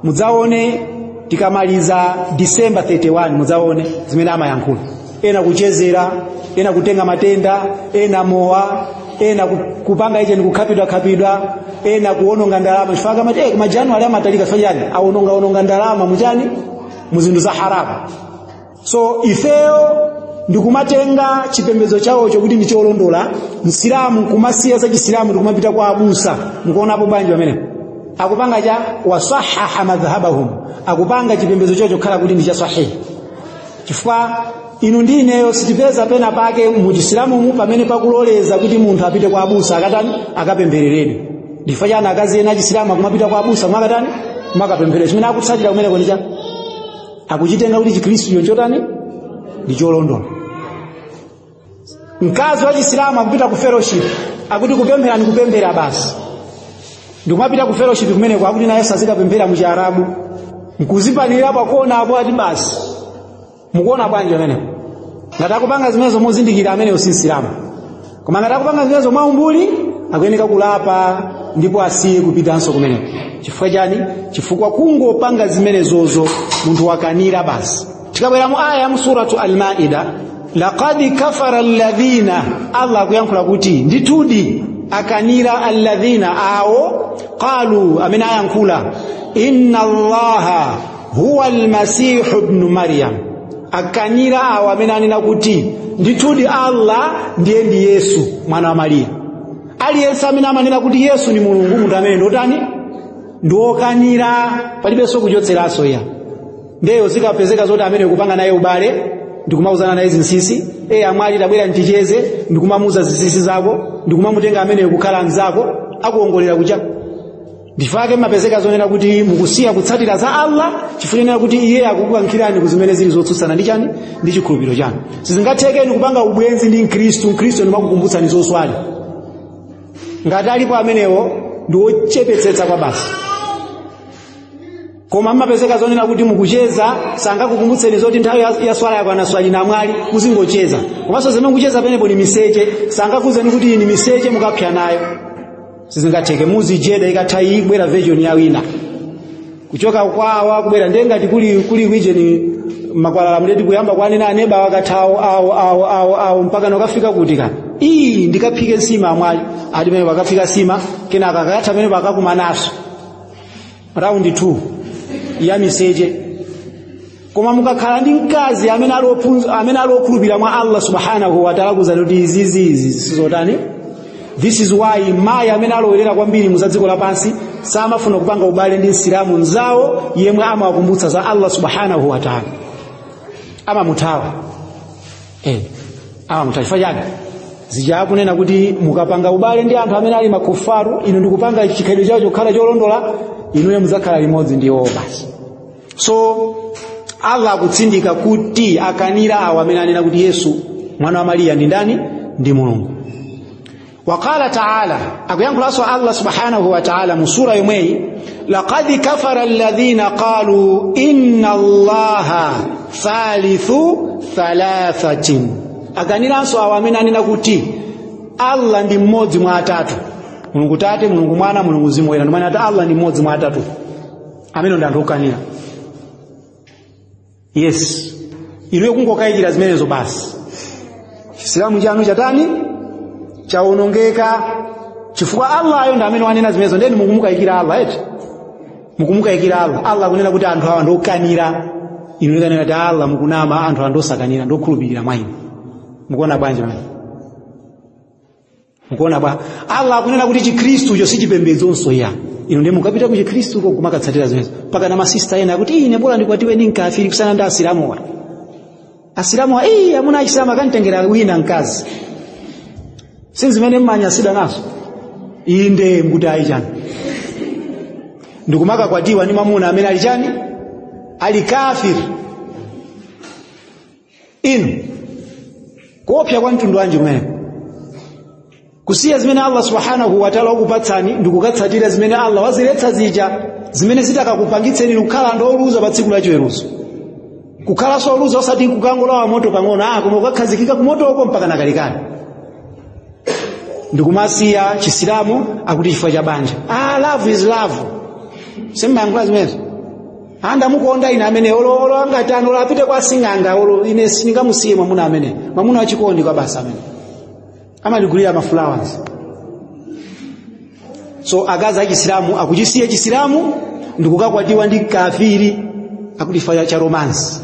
mudzaone tikamaliza December 31, mudzaone zimene amayankhula. Ena kuchezera, ena kutenga matenda, ena mowa, ena kupanga iche ndikukhapidwa khapidwa, ena kuononga ndalama. Chifukwa kamati ma January amatalika chifukwa chani? Aononga ononga ndalama muchani, muzinthu za haramu. So ifeyo ndikumatenga chipembedzo chawocho kuti ndi cholondola, Msilamu kumasiya za Chisilamu ndikumapita kwa abusa. Mukuonapo bwanji pamenepo? Akupanga cha wasahaha madhhabahum, akupanga chipembedzo chawo chokhala kuti ndi cha sahihi. Chifukwa inu ndi ineyo sitipeza pena pake mu Chisilamumu pamene pakuloleza kuti munthu apite kwa abusa akatani, akapemphereredwe. Ndichifukwa chani akazi ena achisilamu akumapita kwa abusa mwakatani, mwakapempherera? Chimene akutsatira kumeneko ndi cha akuchitenga kuti Chikhristu chotani, ndi cholondola. Mkazi wa Chisilamu akupita ku fellowship, akuti kupemphera ndi kupemphera basi, ndikumapita ku fellowship kumeneko akuti naye sazikapemphera mu Chiarabu, nkuzipanirira pakona apo ati basi. Mukuona bwanji pamenepo? Ngati akupanga zimenezo mozindikira, ameneyo si Msilamu. Koma ngati akupanga zimenezo mwaumbuli, akuyeneka kulapa ndipo asiye kupitanso kumeneko. Chifukwa chani? Chifukwa kungopanga zimenezozo munthu wakanira basi. Tikabwera mu aya ya mu suratu Al-Maida, laqad kafara alladhina, Allah akuyankhula kuti ndithudi akanira alladhina awo qalu, amene ayankhula inna Allaha huwa almasihu ibn Maryam, akanira awo amene anena kuti ndithudi Allah ndiye ndi Yesu mwana wa Mariya. Aliyense amene amanena kuti Yesu ni Mulungu, munthu amene ndotani, ndiokanira, palibenso kuchotseranso ya. Ndeyo zikapezeka zoti amene kupanga naye ubale ndikumauzana naye zinsinsi, amwali tabwera nticheze, ndikumamuuza zinsinsi zako, ndikumamutenga amene kukhala mzako, akuongolera kucha. Ndifake mapezeka zonena kuti mukusiya kutsatira za Allah chifukwa chonena kuti iye akukukankhirani ku zimene zili zotsutsana ndi chani, ndi chikhulupiriro chanu. Sizingathekeni kupanga ubwenzi ndi Mkhristu, Mkhristu ndimakukumbutsani zoswali. Ngati alipo amenewo ndi wochepetsetsa kwa basi. Koma mmapezeka zonena kuti mukucheza, sangakukumbutseni zoti nthawi ya swala yakwana, swali namwali, muzingocheza. Komanso zimene mukucheza penepo ni miseche, sangakuuzeni kuti iyi ni miseche mukapya nayo. Sizingatheke, muzijeda ikatha iyi kubwera version ya wina. Kuchoka kwawa kubwera ndengati kuli kwijeni makwalala mndeti kuyamba kwanena aneba wakathawo awo awo awo awo mpaka nokafika kuti ka iyi ndikaphike nsima amwali ati pamene pakafika sima kenaka akatha pamene pakakumanaso round 2 ya miseche. Koma mukakhala ndi mkazi amene ali amene ali okhulupirira mwa Allah subhanahu wa ta'ala, kuzani kuti izizi izi sizotani. This is why mayi amene alowerera kwambiri mu za dziko lapansi samafuna kupanga ubale ndi Msilamu mzawo yemwe amawakumbutsa za Allah subhanahu wa ta'ala, amamuthawa. Amamuthawa chifukwa chake zija akunena kuti mukapanga ubale ndi anthu amene ali makufaru, inu ndikupanga chikhalidwe chawo chokhala cholondola, inuyo mudzakhala limodzi ndi iwowo basi. So Allah akutsindika kuti akanira awo amene anena kuti Yesu mwana wa Mariya ndi ndani, ndi Mulungu. Waqala ta'ala, akuyankhulanso Allah subhanahu wa ta'ala mu sura yomweyi, laqad kafara alladhina qalu inna Allaha thalithu thalathatin, akaniranso awo amene anena kuti Allah ndi mmodzi mwa atatu, Mulungu Tate, Mulungu Mwana, Mulungu Mzimu Woyera. Ndimanena ati Allah ndi mmodzi mwa atatu, amene ndi anthu okanira. Yes, inuyo kungokayikira zimenezo basi, Chisilamu chanu chatani? Chawonongeka. Chifukwa Allah ayo ndi amene wanena zimenezo, ndeni mukumukayikira Allah eti, mukumukayikira Allah. Allah akunena kuti anthu awa ndiokanira, inu mukanena kuti Allah mukunama, anthu awa ndosakanira, ndokhulupirira mwa inu. Mukuona bwanji mani? Mukuona bwa Allah akunena kuti Chikhristucho sichipembedzonso ya inu, ndiye mukapita ku Chikhristuko kumakatsatira zimenezo. Mpaka na masista ena akuti ine bola ndikwatiwe ndi mkafiri kusiyana ndi Asilamuwa. Asilamuwa iyi, amuna Achisilamu akanditengera wina mkazi, si zimene mmanyasida nazo? Inde, mkuti ayi chani, ndikumakakwatiwa ndi mwamuna amene ali chani? Ali kafiri. Inu kuopsa kwa mtundu wanji kumeneko? Kusiya zimene Allah subhanahu wa ta'ala wakupatsani ndikukatsatira zimene Allah waziletsa zija, zimene zitakakupangitseni kukhala anthu oluza pa tsiku la chiweruzo. Kukhalanso oluza osati kukangolowa moto pang'ono, koma kukakhazikika kumotoko mpaka nakalekale. Ndikumasiya Chisilamu akuti chifukwa cha banja. Love is love, simmayankhula zimenezo. Andamukonda ine amene, olo olo angatani, olo apite kwa sing'anga, olo ine sindingamusiye mwamuna amene, mwamuna wachikondi kwa basa amene amaligulira ma flowers. So akazi achisilamu akuchisiya Chisilamu ndikukakwatiwa ndi kafiri akuti chifukwa cha romance.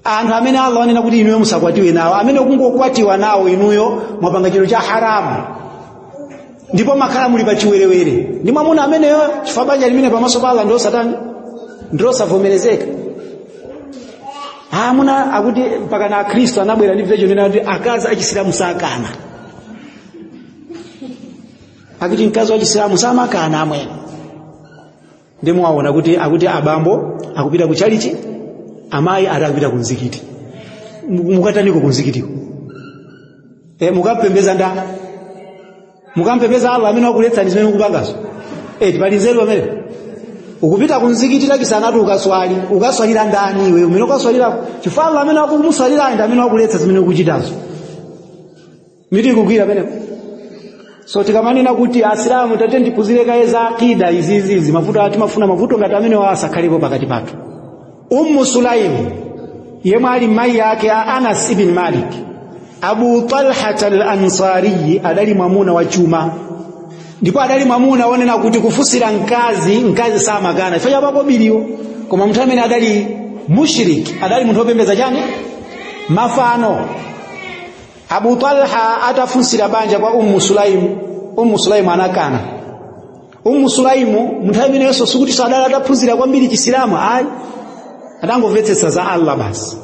Anthu amene Allah wanena kuti inuyo musakwatiwe nawo, amene kungokwatiwa nawo inuyo mwapanga chinthu cha haramu, ndipo makhala muli pa chiwerewere ndi mwamuna ameneyo, chifukwa banja limene pamaso pa Allah ndilosatani? Ndilosavomerezeka. Amuna akuti mpaka na Akhristu anabwera ndi version ina kuti akazi achisilamu sakana, akuti mkazi wa Chisilamu samakana amwene. Ndimuwaona kuti akuti abambo akupita ku chalichi, amayi ati akupita ku mzikiti. Mukataniko ku mzikitiko? Mukapembeza nda mukampembeza Allah amene wakuletsani zimene mukupangazo? Pali nzeru pamene ukupita ku mzikiti lakisanatu ukaswali, ukaswalira ndani iwe umene ukaswalira? Chifukwa Allah amene wakumuswalira ndi amene wakuletsa zimene ukuchitazo. Miti ikugwira pamenepo. So tikamanena kuti Asilamu tate ndiphunzire kaye za akida izizizi, mavuto atimafuna mavuto ngati amene asakhalepo pakati pathu. Ummu Sulaim yemwe ali mayi yake a Anas ibn Malik, Abu Talha al-Ansari adali mwamuna wa chuma, ndipo adali mwamuna wonena kuti kufusira mkazi, mkazi samakana chifukwa cha makobiriwo. Koma munthu amene adali mushrik, adali munthu wopembedza chani? Mafano. Abu Talha atafunsira banja kwa Ummu Sulaim, Ummu Sulaim anakana. Ummu Sulaim munthu amenenso sikuti sadala ataphunzira kwambiri Chisilamu ayi, atangomvetsetsa za Allah basi.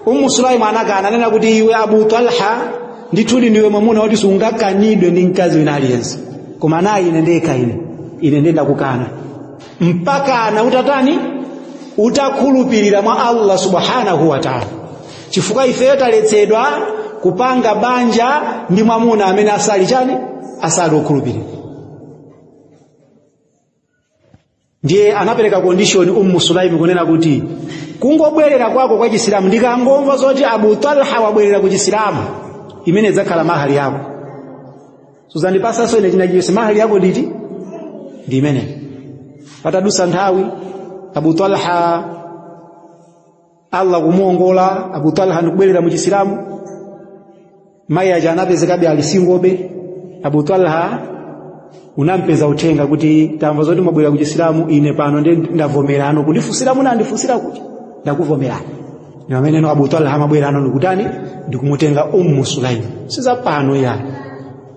Ummu Sulaim anakana, anena kuti iwe Abu Talha ndithudi ndiwe mwamuna woti sungakanidwe ndi mkazi wina aliyense, koma nayi ine ndekha, ine ndiye ndakukana mpaka na utatani? Utakhulupirira mwa Allah subhanahu wa ta'ala, chifukwa ifeyo taletsedwa kupanga banja ndi mwamuna amene asali chani? Asali okhulupirira. Ndiye anapereka condition Ummu Sulaim kunena kuti kungobwerera kwako kwa Chisilamu, ndikangomva zoti Abu Talha wabwerera ku Chisilamu, imene idzakhala mahali yako, suzandipasanso ine china chilichonse, mahali yako nditi ndi imene. Patadusa nthawi Abu Talha Allah kumuongola Abu Talha ndikubwerera mu Chisilamu. Mayi aja anapezekabe ali singobe. Abu Talha unampeza uthenga kuti tamva zoti mwabwerera ku Chisilamu, ine pano ndi ndavomera ano kundifusira muna andifusira kuti ndakuvomerani. Ndi pamene no Abu Talha amabwera ano ndikutani? Ndikumutenga Ummu Sulaim. Siza pano ya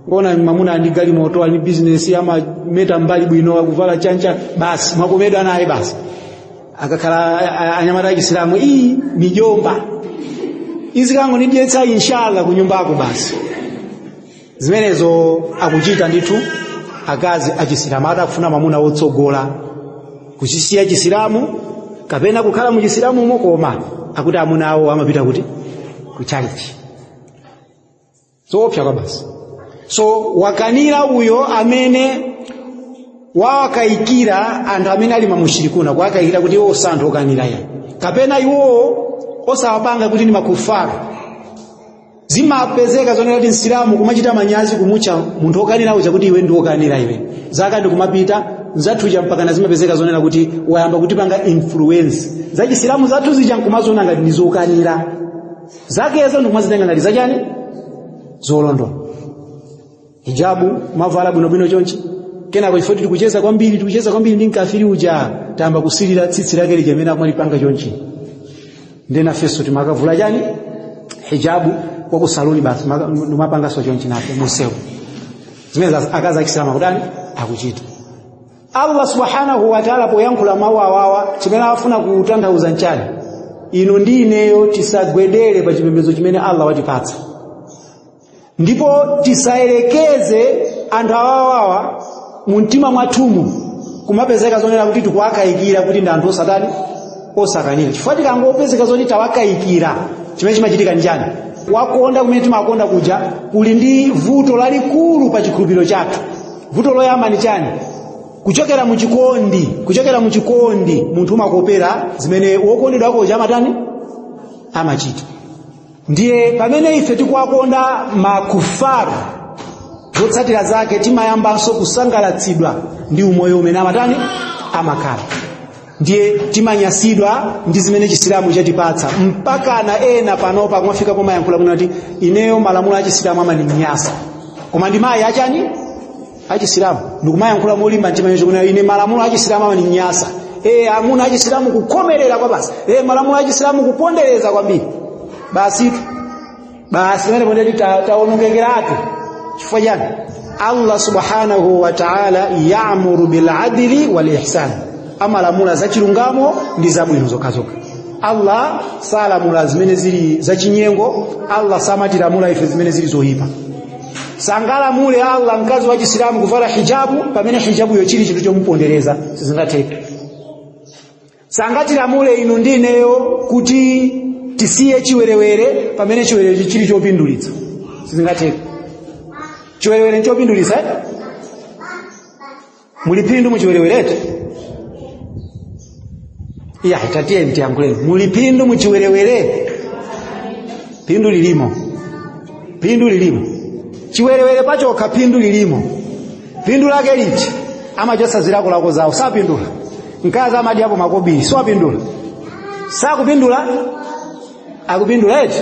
ngona mwamuna andi galimoto ali business amameta mbali bwino akuvala chancha basi mwakomedwa naye basi. Akakhala anyamata achisilamu iyi mijomba izikangondidyetsa inshallah kunyumbako basi. Zimenezo akuchita ndithu akazi achisilamu atakufuna mwamuna wotsogola kuchisiya Chisilamu kapena kukhala mu Chisilamumo, koma akuti amuna awo amapita kuti ku chalichi. Zoopsa kwa basi. So wakanira uyo amene wawakayikira anthu amene ali mamushirikuna, kuwakayikira kuti iwo si anthu okanira ya, kapena iwowo osawapanga kuti ndi makufaru. Zimapezeka zonena kuti Msilamu kumachita manyazi kumutcha munthu wokanira uja kuti iwe ndi wokanira iwe. Zaka ndikumapita nzathuja mpakana zimapezeka zonena kuti wayamba kutipanga influence za Chisilamu zathu zija nkumaziona ngati ndi zokanira, zakezo ndikumazitenga ngati zachani, zolondola. Hijabu mavala bwinobwino chonchi, kenako chifukwa tikucheza kwambiri ndi mkafiri uja, tayamba kusilira tsitsi lake lija imene akumalipanga chonchi, ndenafenso timakavula chani, hijabu kwa kusaluni basi, ndimapanganso chonchi nafe munsewu. Zimene akazi achisilamu akutani, akuchita. Allah subhanahu wa ta'ala poyankhula mawu awawa, chimene afuna kutanthauza nchani? Inu ndi ineyo tisagwedere pa chipembedzo chimene Allah watipatsa, ndipo tisayerekeze anthu awawawa mu mtima mwathumu kumapezeka zonena kuti tikuwakayikira kuti ndi anthu osatani, osakanira. Chifukwa tikangopezeka zoti tawakayikira, chimene chimachitika njani? Wakonda kumene timakonda kuja kuli ndi vuto lalikulu pa chikhulupiriro chathu. Vuto loyamba ni chani? Kuchokera muchikondi munthu umakopera zimene wokondedwa wako uja amatani, amachita. Ndiye pamene ife tikuwakonda makufaru, zotsatira zake timayambanso kusangalatsidwa ndi umoyo umene amatani, amakhala. Ndiye timanyasidwa ndi zimene Chisilamu chatipatsa, mpaka na ena panopa kumafika pomayankhula muno kuti ineyo malamulo a Chisilamu amandinyansa, koma ndi mayi achani, achisilamu, ndikumayankhula molimba mtima choncho kuti ine malamulo a Chisilamu amandinyansa. Amuna achisilamu kukhomerera kwa basi, malamulo a Chisilamu kupondereza kwambiri. Basi basi, pamene pondeti taonongekeratu. Chifukwa chani? Allah subhanahu wa ta'ala ya'muru bil adli wal ihsan, amalamula za chilungamo ndi zabwino zokhazokha. Allah salamula zimene zili zachinyengo. Allah samatilamula ife zimene zili zoyipa. Sangalamule Allah mkazi wa Chisilamu kuvala hijabu pamene hijabuyo chili chinthu chomupondereza, sizingatheke. Sangatilamule inu ndi ineyo kuti tisiye chiwerewere pamene chiwerewere chili chopindulitsa, sizingatheke. Chiwerewere nchopindulitsa, eh? Muli phindu muchiwerewerete? Iya, tatiye ntiyankhuleni, muli phindu muchiwerewere? Phindu lilimo, phindu lilimo. Chiwerewere pachokha phindu lilimo. Phindu lake liti? Amachosa zilakolako zawo, sapindula. Mkazi amadyapo makobiri, siwapindula? Sakupindula? Akupindula eti?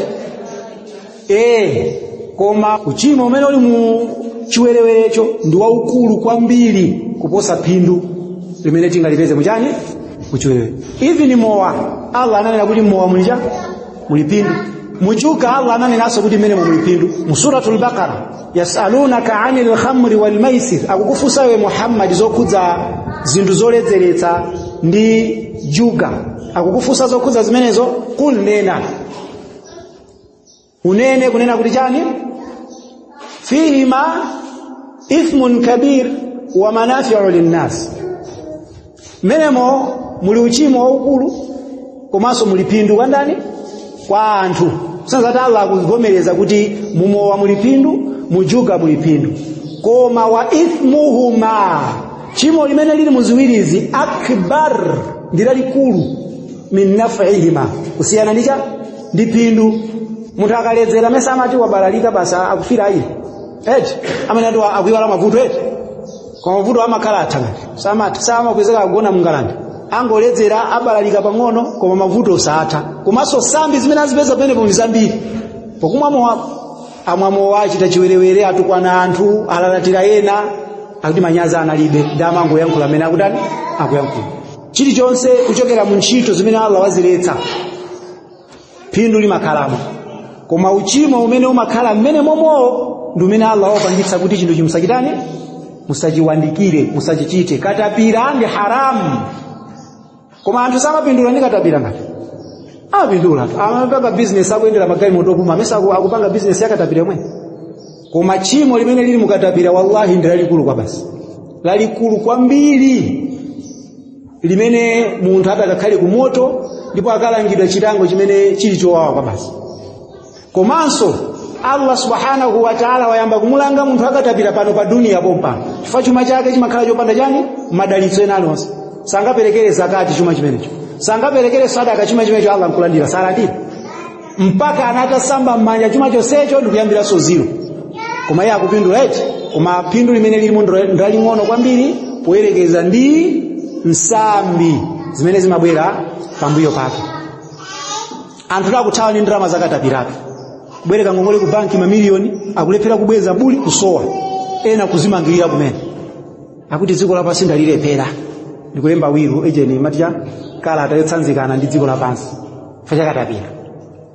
Koma uchimo umene uli mu chiwerewerecho ndi waukulu kwambiri kuposa phindu limene tingalipeze muchani, muchiwerewere. Even mowa, Allah ananena kuti mowa mulija muli phindu. Muchuka, Allah ananenanso kuti mmene muli phindu mu Suratul Baqara: yasalunaka anil khamri wal maisir, akukufunsa iwe Muhammad zokhudza zinthu zoledzeretsa ndi juga, akukufunsa zokhudza zimenezo. Kul, nena, unene kunena kuti chani? Fihima ithmun kabir wa manafi'u linnas, menemo muli uchimo waukulu komanso muli phindu kwa ndani? Kwa anthu. Sanzati Allah akuvomereza kuti mumowa muli phindu, mujuga muli phindu, koma wa ithmuhuma, chimo limene lili muziwirizi, akbar, ndi lalikulu, min naf'ihima, kusiyana ndicha ndi phindu. Munthu akaledzera mesa amati wabalalika basa, akufira ayi eti, amene ati akuiwala mavuto eti, koma mavuto amakhala atha ngati samati samakwezeka akugona mungalande, angoledzera abalalika pang'ono, koma mavuto satha. Komanso sambi zimene azipeza pamenepo ndi zambiri pokumwa mowa. Amwamowa, achita chiwerewere, atukwana anthu, alalatira ena, akuti manyazi analibe, ndi amangoyankhula amene akutani, akuyankhula. Chilichonse kuchokera mu ntchito zimene Allah waziletsa, phindu limakhalamo, koma uchimo umene umakhala mmene momowo ndi umene Allah wapangitsa kuti chinthu chimusachitani, musachiwandikire, musachichite. Katapira ndi haramu, koma anthu samapindula ndi katapira? Ngati amapindula, amapanga business, akuyendera magalimoto opuma, amene akupanga business yakatapira yomwe. Koma tchimo limene lili mukatapira, wallahi, ndi lalikulu kwa basi, lalikulu kwambiri, limene munthu atakakhale ku moto ndipo akalangidwa chilango chimene chili chowawa kwa basi. Komanso Allah subhanahu wa ta'ala wayamba kumulanga munthu akatapira pano pa dunia pompano, chifukwa chuma chake chimakhala chopanda chani, madalitso ena aliwonse. Sangaperekere zakati chuma chimenecho, sangaperekere sadaka chuma chimenecho, Allah nkulandira, salandira. Mpaka anatasamba m'manja chuma chonsecho ndikuyambiranso zero. Koma iye akupindula eti, koma phindu limene lilimo ndaling'ono kwambiri poyerekeza ndi nsambi zimene zimabwera pambuyo pake. Anthu akuthawa ndi ndalama zakatapiratu, kubwereka ngongole ku banki mamiliyoni, akulephera kubweza, buli kusowa, ena kuzimangirira kumene akuti dziko lapansi ndalilephera, ndikulemba will ejeni maticha kalata yotsanzikana ndi dziko lapansi fachakatapira.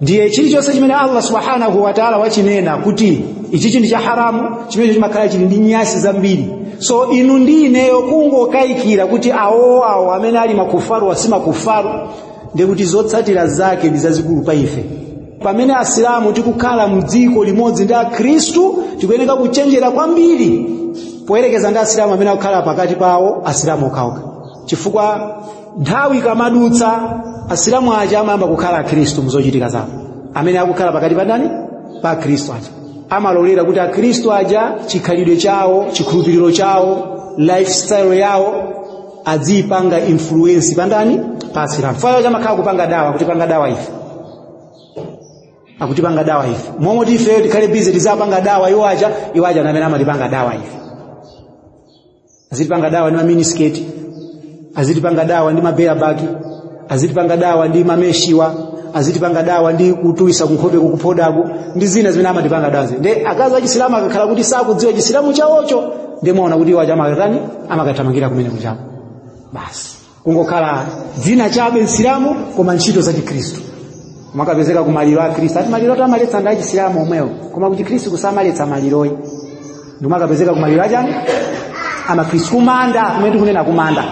Ndiye chilichonse chimene Allah subhanahu wa ta'ala wachinena kuti ichichi ndi cha haramu, chimenecho chimakhala chili ndi nyasi zambiri. So inu ndi ineyo kungokayikira kuti awo awo amene ali makufaru asi makufaru, ndiye kuti zotsatira zake ndi zazikulu pa ife. Pamene asilamu tikukhala mdziko limodzi ndi akhristu, tikuyeneka kuchenjera kwambiri poyerekeza ndi asilamu amene akukhala pakati pawo asilamu okhaokha, chifukwa nthawi ikamadutsa asilamu aja amayamba kukhala akhristu muzochitika zawo. Amene akukhala pakati pa ndani? Pa akhristu aja amalolera kuti akhristu aja chikhalidwe chawo, chikhulupiriro chawo, lifestyle yawo adziyipanga influence pa ndani? Pa asilamu. Fayo chamakhala kupanga dawa, kutipanga dawa ife, akutipanga dawa ife momwe tife tikhale busy tizapanga dawa iwo aja. Iwo aja amene amatipanga dawa ife, azitipanga dawa ndi ma miniskirt, azitipanga dawa ndi mabareback, azitipanga dawa ndi mameshiwa, azitipanga dawa ndi kutuwisa kunkhope kukuphodaku ndi zina zimene amatipanga dawa. Nde akazi achisilamu akakhala kuti sakudziwa chisilamu chawocho, ndi mwaona kuti iwo aja amakatani? Amakathamangira kumene kuchako basi, kungokhala dzina chabe msilamu koma ntchito za chikhristu. Makapezeka kumaliro a khristu, ati maliro amaletsa ndi achisilamu omwewo, koma ku chikhristu kusamaletsa maliroyi. Ndimakapezeka kumaliro achani? Amakhristu. Kumanda kumene tikunena kumanda,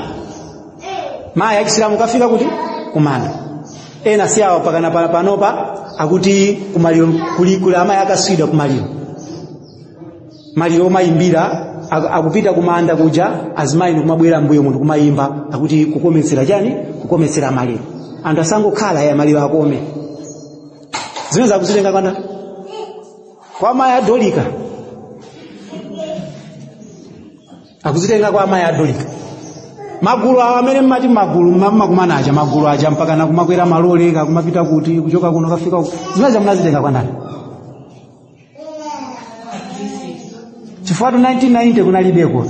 mayi achisilamu kafika kuti kumanda, ena si awa pakana panopa akuti kumaliro kuli amayi akaswidwa kumaliro, maliro omayimbira, akupita kumanda kuja azimayi ndikumabwera mbuyo munthu kumayimba, akuti kukometsera chani? Kukometsera maliro. Anthu asangokhala ya maliro akome. Zimene zakuzitenga kwanda kwa amayi adolika, akuzitenga kwa amayi adolika. Magulu awo amene mmati magulu mmakumana aja, magulu aja mpaka nakumakwera malole kakumapita kuti kuchoka kuno kafika uko, zimene zamunazitenga kwa ndani? Chifukwa 1990 kunalibeko,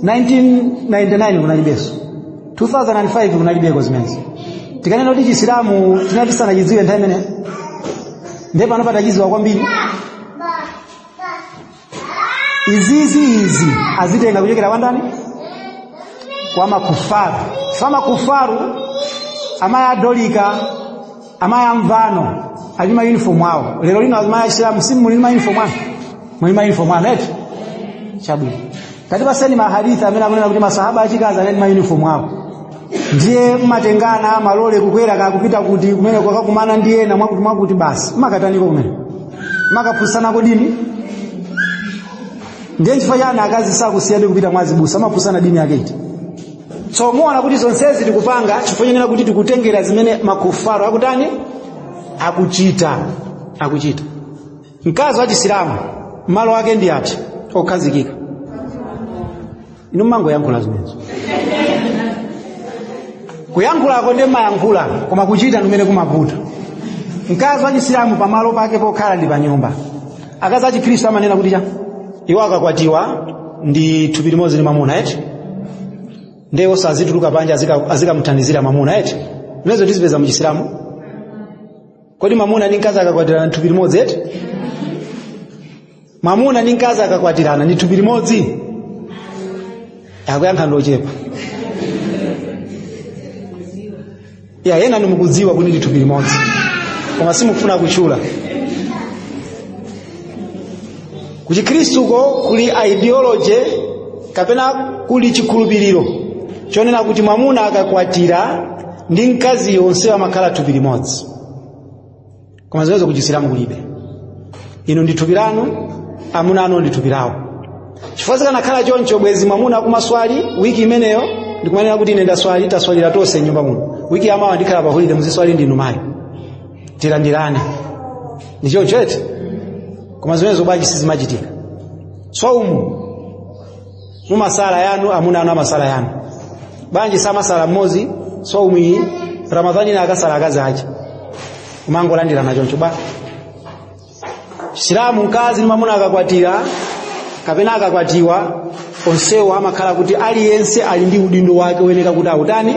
1999 kunalibenso, 2005 kunalibeko zimenezi. Tikanena kuti chisilamu tinati sanachidziwe nthawi imene, ndiye pano patachidziwa kwambiri. Izizi izi azitenga kuchokera kwa ndani? Kwa makufaru. Chifukwa makufaru, amayi adolika, amayi amvano ali ma uniform awo. Lero lino amayi achisilamu si muli ma uniform anu? Muli ma uniform anu eti? Chabwino, tatipaseni mahadithi amene akunena kuti masahaba achikazi ali ma uniform awo. Ndiye mmatengana malole kukwera kakupita kuti kumene kwakakumana ndi ena mwakuti mwakuti basi mmakataniko kumene mmakaphusanako dini. Ndiye nchifukwa chani akazi sakusiyadi kupita mwa azibusa? Amaphusana dini yake iti? So muona kuti zonsezi tikupanga chifukwa chenena kuti tikutengera zimene makufaru akutani? Akuchita, akuchita. Mkazi wa chisilamu malo ake ndi ati okhazikika? Inu mmangoyankhula zimenezo, kuyankhulako ndi mayankhula, koma kuchita ndimene kumavuta. Mkazi wa chisilamu pamalo pake pokhala ndi pa nyumba. Akazi a chikhristu amanena kuti cha iwo akakwatiwa ndi thupi limodzi ndi mwamuna eti, ndiye osazituluka panja, azikamuthandizira mwamuna eti. Zimenezo tizipeza mu chisilamu? Kodi mwamuna ndi mkazi akakwatirana ndi thupi limodzi eti? Mwamuna ndi mkazi akakwatirana ndi thupi limodzi? Akuyankha ndochepa ya ena ndimukudziwa kuti ndi thupi limodzi, koma simukufuna kutchula. Kuchikhristuko kuli ideology kapena kuli chikhulupiriro chonena kuti mwamuna akakwatira ndi mkazi yonse amakhala thupi limodzi, koma zimenezo kuchisilamu kulibe. Inu ndi thupi lanu, amuna anu ndi thupi lawo. Chifukwa zikanakhala choncho bwezi mwamuna akumaswali wiki imeneyo ndikumanena kuti ine ndaswali, taswalira tonse nyumba muno, wiki yamawa ndikhala pa holiday, muziswali ndinu mayi, tilandirane. Ndi choncho eti? Koma zimenezo bwanji sizimachitika? Swaumu mumasala yanu, amuna anu amasala yanu, bwanji samasala mmodzi swaumu iyi? Ramadhani ina akasala akazi aja. Kumangolandirana choncho ba. Chisilamu, mkazi ndi mwamuna akakwatira kapena akakwatiwa, onsewo amakhala kuti aliyense ali ndi udindo wake woyenera kuti autani,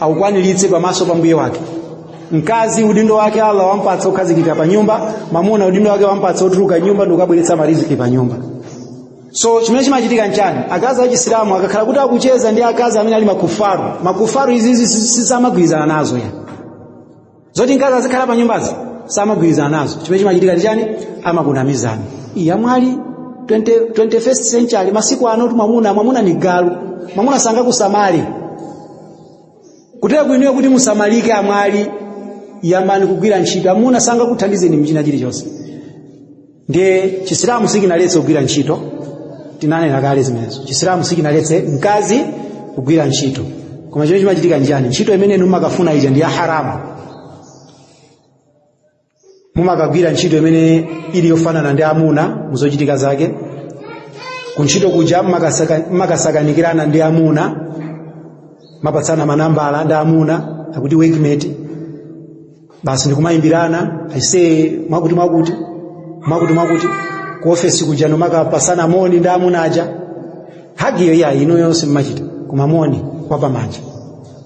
aukwaniritse pamaso pa mbuye wake. Mkazi udindo wake Allah wampatsa kukhazikika pa nyumba, mwamuna udindo wake wampatsa otuluka nyumba ndi kukabweretsa mariziki pa nyumba. So chimene chimachitika nchani? Akazi achisilamu akakhala kuti akucheza ndi akazi amene ali makufaru, makufaru izizi sisamagwirizana nazo ya zoti mkazi azikhala pa nyumbazi, samagwirizana nazo. Chimene chimachitika ndi chani? Amakunamizana. Iya mwali 20, 21st century, masiku ano kuti mwamuna ni galu, mwamuna sangakusamale. Kutera kuinuyo kuti musamalike, amwali, yambani kugwira ntchito. Amuna sangakuthandizeni mchina chilichonse. Ndiye Chisilamu sikinaletse kugwira ntchito, tinanena kale zimenezo. Chisilamu sikinaletse mkazi kugwira ntchito, koma chimene chimachitika njani? Ntchito imene inu mumakafuna ija ndi ya haramu. Mumakagwira ntchito imene ili yofanana ndi amuna muzochitika zake. Kuntchito kuja mmakasakanikirana ndi amuna, mapatsana manambala ndi amuna, akuti workmate, basi ndikumayimbirana, aise, mwakuti mwakuti mwakuti mwakuti. Ku ofesi kuja nomakapasana moni ndi amuna aja. Hug iyo iya inu yonse mmachita, koma moni wapamanja,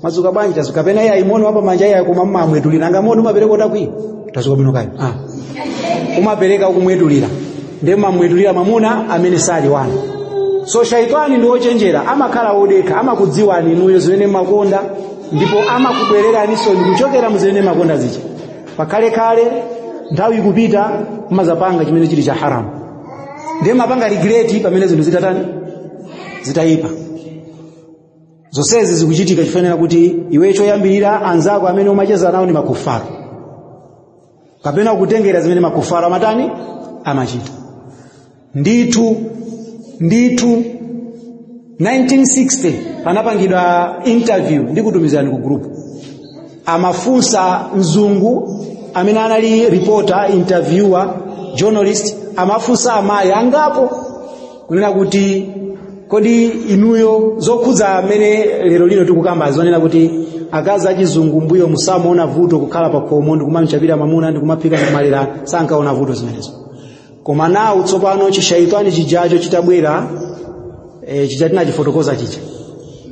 "Mwadzuka bwanji?" "Tazuka." Kapena iya moni wapamanja iya, koma mmamwetulira. Nanga moni umapereka utakwiya? "Tazuka bwino kayo." Ah, umapereka ukumwetulira, ndiye mmamwetulira mwamuna amene sali wanu. So shaitani ndi wochenjera, amakhala wodekha, amakudziwani inuyo zimene mmakonda, ndipo amakubwereraninso ndikuchokera mu zimene mmakonda zija. Pakhalekale nthawi ikupita, mumazapanga chimene chili cha haramu, ndiye mapanga regret pamene zinthu zitatani, zitayipa. Zonsezi zikuchitika chifanira kuti iwe choyambirira anzako amene umacheza nawo ndi makufaru, kapena kutengera zimene makufaru amatani, amachita. Ndithu ndithu, 1960 panapangidwa interview, ndikutumizirani ku group. Amafunsa mzungu amene anali reporter, interviewer, journalist, amafunsa amayi angapo kunena kuti, kodi inuyo, zokhudza amene lero lino tikukamba, zonena kuti akazi achizungu mbuyo musamaona vuto kukhala pa khomo ndikumamchapira mamuna, ndikumaphika, ndikumalera, sankaona vuto zimenezo. Koma nawu tsopano chishaitani chijacho chitabwera, chija tinachifotokoza chija,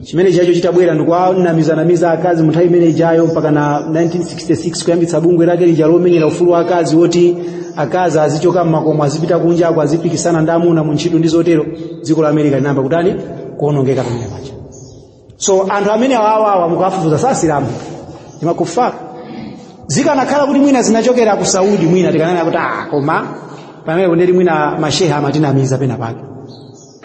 chimene chijacho chitabwera ndikuwanamizanamiza akazi mu nthawi imene ijayo mpaka na 1966, kuyambitsa bungwe lake lija lomenyera ufulu wa akazi, woti akazi azichoka mmakomo, azipita kunja ako, azipikisana ndi amuna mu ntchito ndi zotero, dziko la America linayamba kutani? Kuonongeka pamene paja. So anthu amene awawawa mukawafufuza sasilamu, ndi makufara. Zikanakhala kuti mwina zinachokera ku Saudi, mwina tikanena kuti ah, koma pamene kundeti mwina masheha amatinamiza pena pake,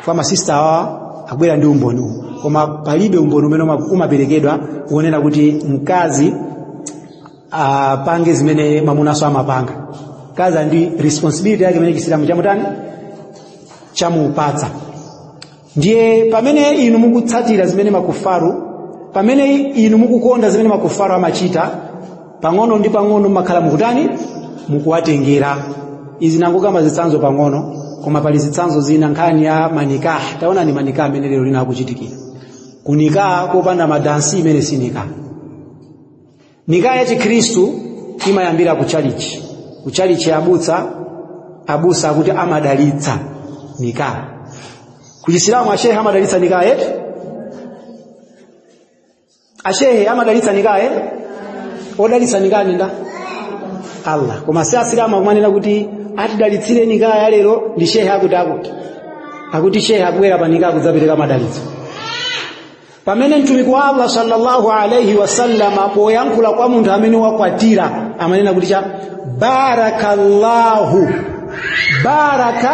kwa masista awa akubwera ndi umboni uwu. Koma palibe umboni umene umaperekedwa kuonera kuti mkazi apange zimene mwamunanso amapanga. Mkazi ndi responsibility yake imene Chisilamu chamutani, chamupatsa. Ndiye pamene inu mukutsatira zimene makufaru, pamene inu mukukonda zimene makufaru amachita, pang'ono ndi pang'ono mmakhala mukutani? Mukuwatengera. Izi nangokamba zitsanzo pang'ono, koma pali zitsanzo zina. Nkhani ya manikaha, taonani manikaha amene lero lino akuchitikira. Kunikaha kopanda madansi, imene si nikaha. Nikaha ya Chikhristu imayambira ku chalichi. Ku chalichi abutsa, abusa akuti amadalitsa nikaha. Ku Chisilamu ashehe amadalitsa nikaha yetu? Ashehe amadalitsa nikaha yetu? Odalitsa nikaha ninda? Allah. Koma si Asilamu akumanena kuti atidalitsire nikaha ya lero ndi shehe akuti akuti shehe akubwera pa nikaha kudzapereka madalitso, pamene Mtumiki wa Allah sallallahu alaihi wasallama poyankhula kwa munthu amene wakwatira amanena kuti cha barakallahu, baraka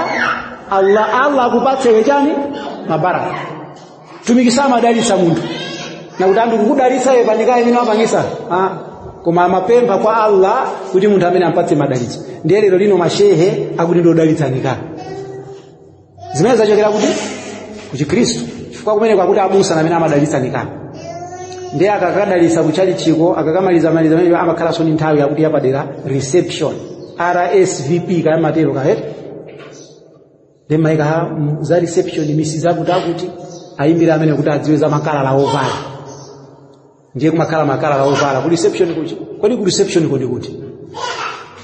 Allah, Allah akupatsewe chani? Mabaraka. Mtumiki samadalitsa munthu nakuti anthu kukudalitsa iwe panikaha imene wapangisa, ah. Koma amapempha kwa Allah kuti munthu amene ampatse madalitso. Ndiye lero lino mashehe akuti ndiodalitsa nikaha. Zimene zachokera kuti? Ku Chikhristu, chifukwa kumene kwakuti abusa amene amadalitsa nikaha. Ndiye akakadalitsa kuchalichiko, akakamaliza maliza amene amakhalanso ndi nthawi yakuti yapadera, reception, RSVP kaya matero kahet, ndi maika za reception, misi zakuti akuti ayimbira amene kuti adziwe za makalala ovala. Ndiye kumakhala makalala ovala ku reception kuchi. Kodi ku reception kodi kuti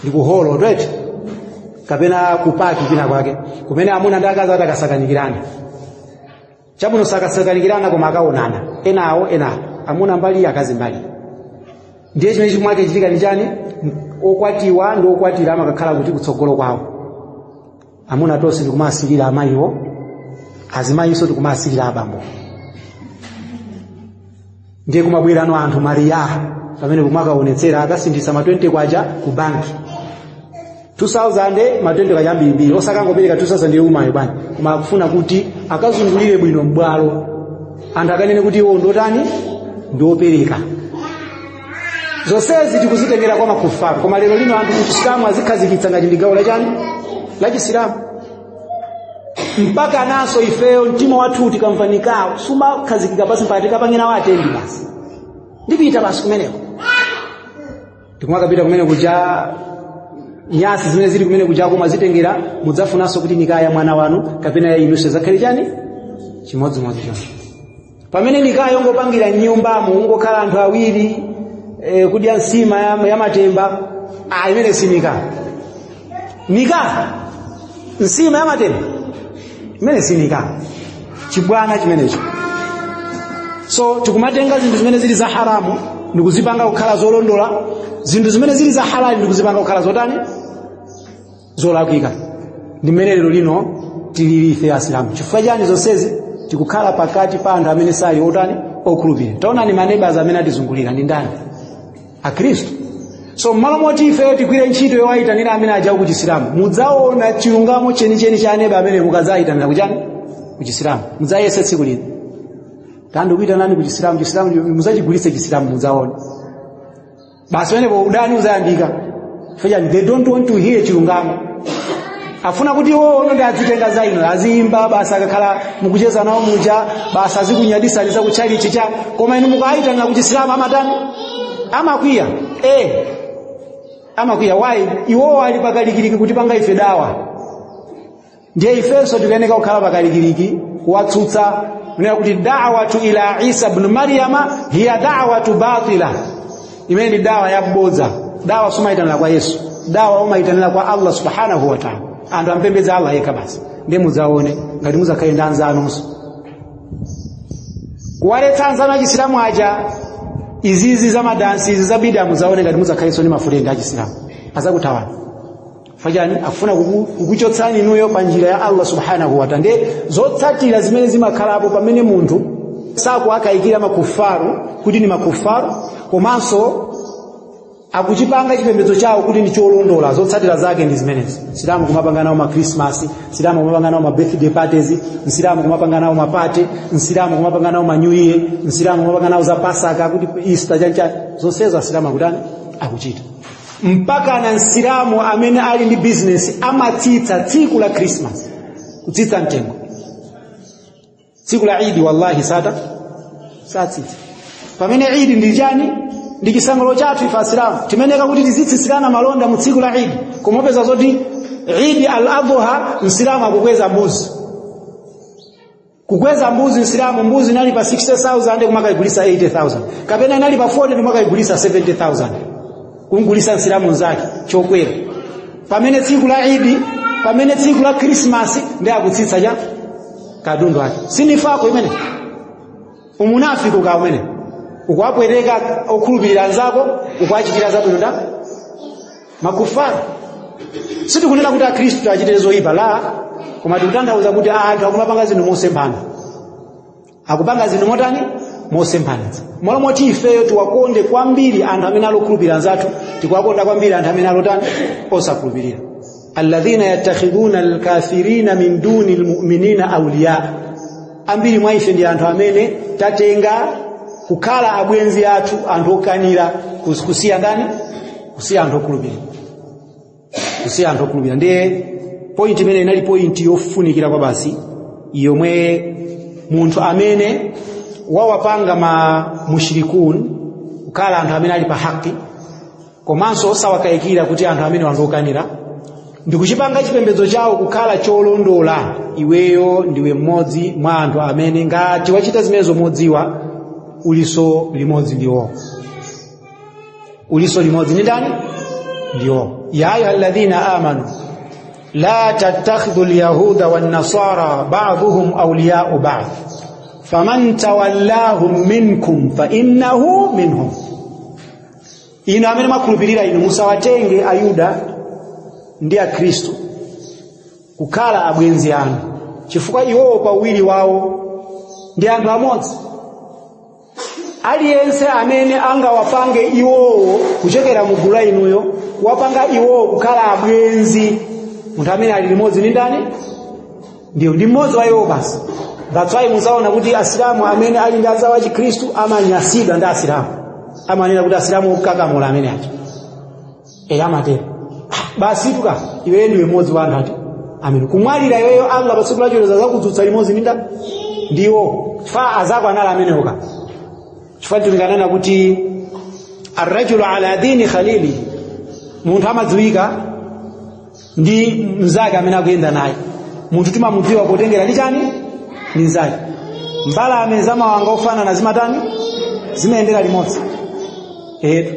Ndi kuholo twete kapena kupaki kina kwake kumene amuna ndi akazi atakasakanikirana. Chabwino, sakasakanikirana koma akaonana enawo, enawo amuna mbali, akazi mbali. Ndiye chimene chimwake chitika ndi chani? Okwatiwa ndi okwatira amakakhala kuti kutsogolo kwawo. Amuna tonse tikumasilira amayiwo, azimayinso tikumasilira abambo. Ndiye kumabwerano anthu mariya pamene kumakaonetsera, akasinthisa ma 20 kwacha ku banki, 2000, ma 20 kwacha ambirimbiri, osakangopereka 2000 youmayo bwanji? Koma akufuna kuti akazungulire bwino m'bwalo, anthu akanene kuti iwo ndotani, ndiopereka. Zonsezi tikuzitengera kwa makufaru, koma lero lino anthu muchisilamu azikhazikitsa ngati ndi gawo lachani, la Chisilamu. Mpaka naso ifeyo mtima wathu tikamvanikawo sumakhazikika pasi mpaka tikapange nawo atendi. Basi, ndipita basi kumeneko. Tikumakapita kumene kuja, nyasi zimene zili kumene kuja kumazitengera. Mudzafunanso kuti nikah ya mwana wanu kapena ya inunso zakhale chani, chimodzimodzi choncho. Pamene nikah yongopangira mnyumbamo, ungokhala anthu awiri, kudya nsima ya matemba, ah, imene si nikah. Nikah nsima ya matemba, imene si nikah, chibwana chimenecho. So tikumatenga zinthu zimene zili za haramu ndikuzipanga kukhala zolondola, zinthu zimene zili za halali ndikuzipanga kukhala zotani, zolakwika. Ndi mmene lero lino tilili ife Asilamu. Chifukwa chani zonsezi? Tikukhala pakati pa anthu amene sali otani, okhulupirira. Taonani, maneighbors amene atizungulira ndi ndani? Akhristu. So mmalo moti ifeyo tigwire ntchito yowayitanira amene aja ku Chisilamu, mudzaona chilungamo chenicheni cha aneba amene mukadzayitanira kuchani, ku Chisilamu. Mudzayese tsiku lino, tandikuyitanani ku Chisilamu, Chisilamu mudzachigulitse Chisilamu, mudzaona basi pamenepo udani uzayambika. Chifukwa chani? They don't want to hear chilungamo. Afuna kuti iwo ono ndi azitenga za ino, aziyimba basi, akakhala mukucheza nawo muja basi azikunyadisani za kutchalichi cha. Koma inu mukayitanira ku Chisilamu amatani? Amakwiya. Amakwiya. Why? Iwowo ali pakalikiliki kuti panga ife dawa. Ndiye ifenso tikuyeneka kukhala pakalikiliki kuwatsutsa, kunena kuti da'watu ila Isa ibn Maryama hiya da'watu batila, imene ndi dawa yabodza. Dawa sumayitanira kwa Yesu, dawa umayitanira kwa Allah subhanahu wa ta'ala, anthu ampembedza Allah yekha basi. Ndiye mudzaone ngati muzakhale ndi anzanunso kuwaletsa anzanu achisilamu aja izizi za madansi, izi za bida. Mudzaone ngati mudzakhalenso ndi mafulende achisilamu, azakuthawani. Fajani akufuna kukuchotsani inuyo pa njira ya Allah subhanahu wa ta'ala. Ndiye zotsatira zimene zimakhalapo pamene munthu sakuakayikira makufaru kuti ni makufaru, komanso akuchipanga chipembedzo chawo kuti ndi cholondola, zotsatira zake ndi zimenezi. Silamu kumapanga nawo ma Christmas, Silamu kumapanga nawo ma birthday parties, Msilamu kumapanga nawo maparty, Msilamu kumapanga nawo ma New Year, Msilamu kumapanga nawo za Pasaka, kuti Easter, chancha, zonsezo Asilamu akutani? Akuchita. Mpaka na Msilamu amene ali ndi business amatsitsa tsiku la Christmas, kutsitsa mtengo. Tsiku la Idi wallahi sata satsitsa, pamene Idi ndi chani? Ndi chisangalalo chathu ife Asilamu, timeneka kuti tizitsitsirana malonda mu tsiku la Idi. Kumopeza zoti Idi al-Adha Msilamu akukweza mbuzi, kukweza mbuzi Msilamu, mbuzi inali pa 60,000 kumakayigulisa 80,000, kapena inali pa 40 kumakayigulisa 70,000, kumgulisa Msilamu nzake chokwera. Pamene tsiku la Idi, pamene tsiku la Christmas ndi akutsitsa cha katundu ake. Sinifako imene umunafiki uka umene ukuwapwereka okhulupirira anzako, ukuwachitira zabwino nda makufara. Sitikunena kuti Akhristu achitire zoyipa, la, koma tikutanthauza kuti anthu akumapanga zinthu mosemphana. Akupanga zinthu motani? Mosemphanitsa. Malo moti ifeyo tiwakonde kwambiri anthu amene alokhulupirira anzathu, tikuwakonda kwambiri anthu amene alotani, osakhulupirira. Alladhina yattakhidhuna alkafirina min duni almu'minina awliya. Ambiri mwa ife ndi anthu amene tatenga kukhala abwenzi athu anthu okanira, kusiya ndani? Kusiya anthu okhulupirira, kusiya anthu okhulupirira. Ndiye point imene inali point yofunikira kwa basi, yomwe munthu amene wawapanga ma mushrikun kukhala anthu amene ali pa haki, komanso osawakayikira kuti anthu amene wandokanira, ndikuchipanga chipembedzo chawo kukhala cholondola, iweyo ndiwe mmodzi mwa anthu amene ngati wachita zimenezo modziwa, uliso limodzi ndiwo, uliso limodzi ndi ndani? Ndiwo ya ayuha alladhina amanu la tattakhidhu alyahuda wan-nasara ba'dhuhum awliya'u ba'd faman tawallahum minkum fa innahu minhum. Inu amene mwakhulupirira, inu musawatenge Ayuda ndi Akhristu kukhala abwenzi anu, chifukwa iwowo pawiri wawo ndi anthu amodzi. Aliyense amene angawapange iwowo kuchokera mu gulu la inuyo, kuwapanga iwowo kukhala abwenzi, munthu amene ali limodzi ndi ndani? Ndiyo, ndi mmodzi wa iwowo basi. That's why muzaona kuti Asilamu amene ali ndi anzawo achikhristu amanyasidwa ndi Asilamu, amanena kuti Asilamu okukakamula amene aja. E, amatero basi tuka iweyo ndiwe mmodzi wa anthu ati amene kumwalira iweyo, Allah pa tsiku lachiweruzo azakudzutsa limodzi ndi ndani? Ndiwo, chifukwa azako anali amenewoka. Chifukwa tikanena kuti arrajulu ala dini khalili, munthu amadziwika ndi mnzake amene akuyenda naye. Munthu timamudziwa potengera ndi chani? Ndi mnzake. Mbalame zamawanga ofanana zimatani? Zimayendera limodzi. Etu,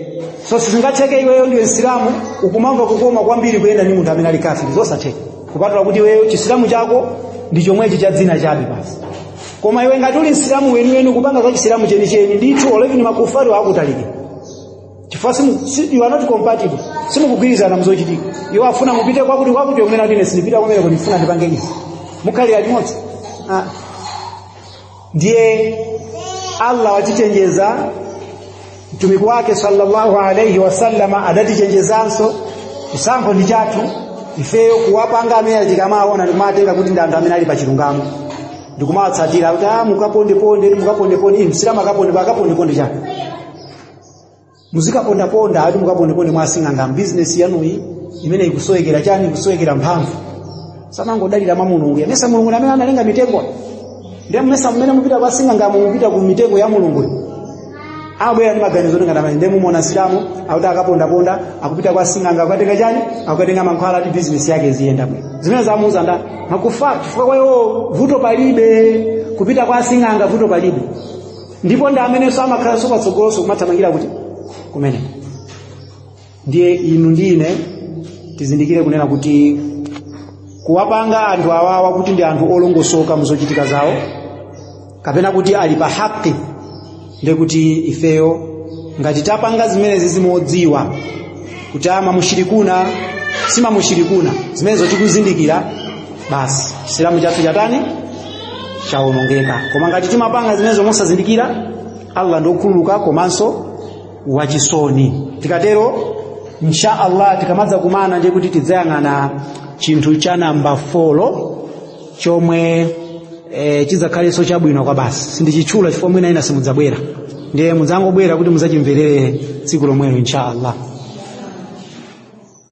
so sizingatheke iweyo ndiwe Msilamu ukumamva kukoma kwambiri kuyenda ndi munthu amene ali kafiri, zosatheka, kupatula kuti iweyo Chisilamu chako ndi chomwechi cha dzina chabe basi. Koma iwe ngati uli Msilamu weniweni, kupanga za Chisilamu chenicheni ndithu, olevini makufari akutalike, chifukwa you are not compatible, simukugwirizana mzochitika. Iwo afuna mupite kwakuti kwakuti, kumene kuti ine sindipita kumene, kuti ndifuna ndipange izi, mukhalira limodzi? Ah. Ndiye Allah watichenjeza, mtumiki wake sallallahu alayhi wasallama adatichenjezanso. Chisankho ndi chathu ifeyo kuwapanga amene tikamaona ndikumatenga kuti ndi anthu amene ali pa chilungamo, ndikumawatsatira kuti ah, mukapondeponde, mukapondeponde. Inu Msilamu akaponde akapondeponde chake, muzikapondaponda ati mukapondeponde mwasing'anga. Bizinesi yanuyi imene ikusowekera chani? Ikusowekera mphamvu. Samangodalira mwa Mulungu. Yamesa Mulungu amene analenga mitengo? Ndiye mmesa mmene mupita kwa sing'angamo mupita ku mitengo ya Mulungu? Amabwera ndi maganizo ngati amene. Ndiye mumona Silamu akuti akapondaponda, akupita kwa sing'anga akatenga chani? Akatenga mankhwala ati bizinesi yake ziyenda bwino. Zimene zamuuza ndani? Makufa. Chifukwa kwa iwo vuto palibe kupita kwa sing'anga, vuto palibe. Ndipo ndi amenenso amakhalanso patsogoloso kumathamangira kuti kumene. Ndiye inu ndi ine tizindikire kunena kuti kuwapanga anthu awawa kuti ndi anthu olongosoka muzochitika zawo kapena kuti ali pa haki, ndiye kuti ifeyo ngati tapanga zimenezi zimodziwa kuti ama mushirikuna simamushirikuna, zimenezo tikuzindikira, basi Chisilamu chathu chatani? Chawonongeka. Koma ngati timapanga zimenezo mosazindikira, Allah ndiokhululuka komanso wachisoni. Tikatero, insha Allah, tikamadza kumana ndiye kuti tidzayang'ana chinthu cha namba 4 chomwe chidzakhalenso chabwino kwa basi. Sindichitchula chifukwa mwina ina simudzabwera, ndiye mudzangobwera kuti mudzachimverere tsiku lomwelo, insha Allah.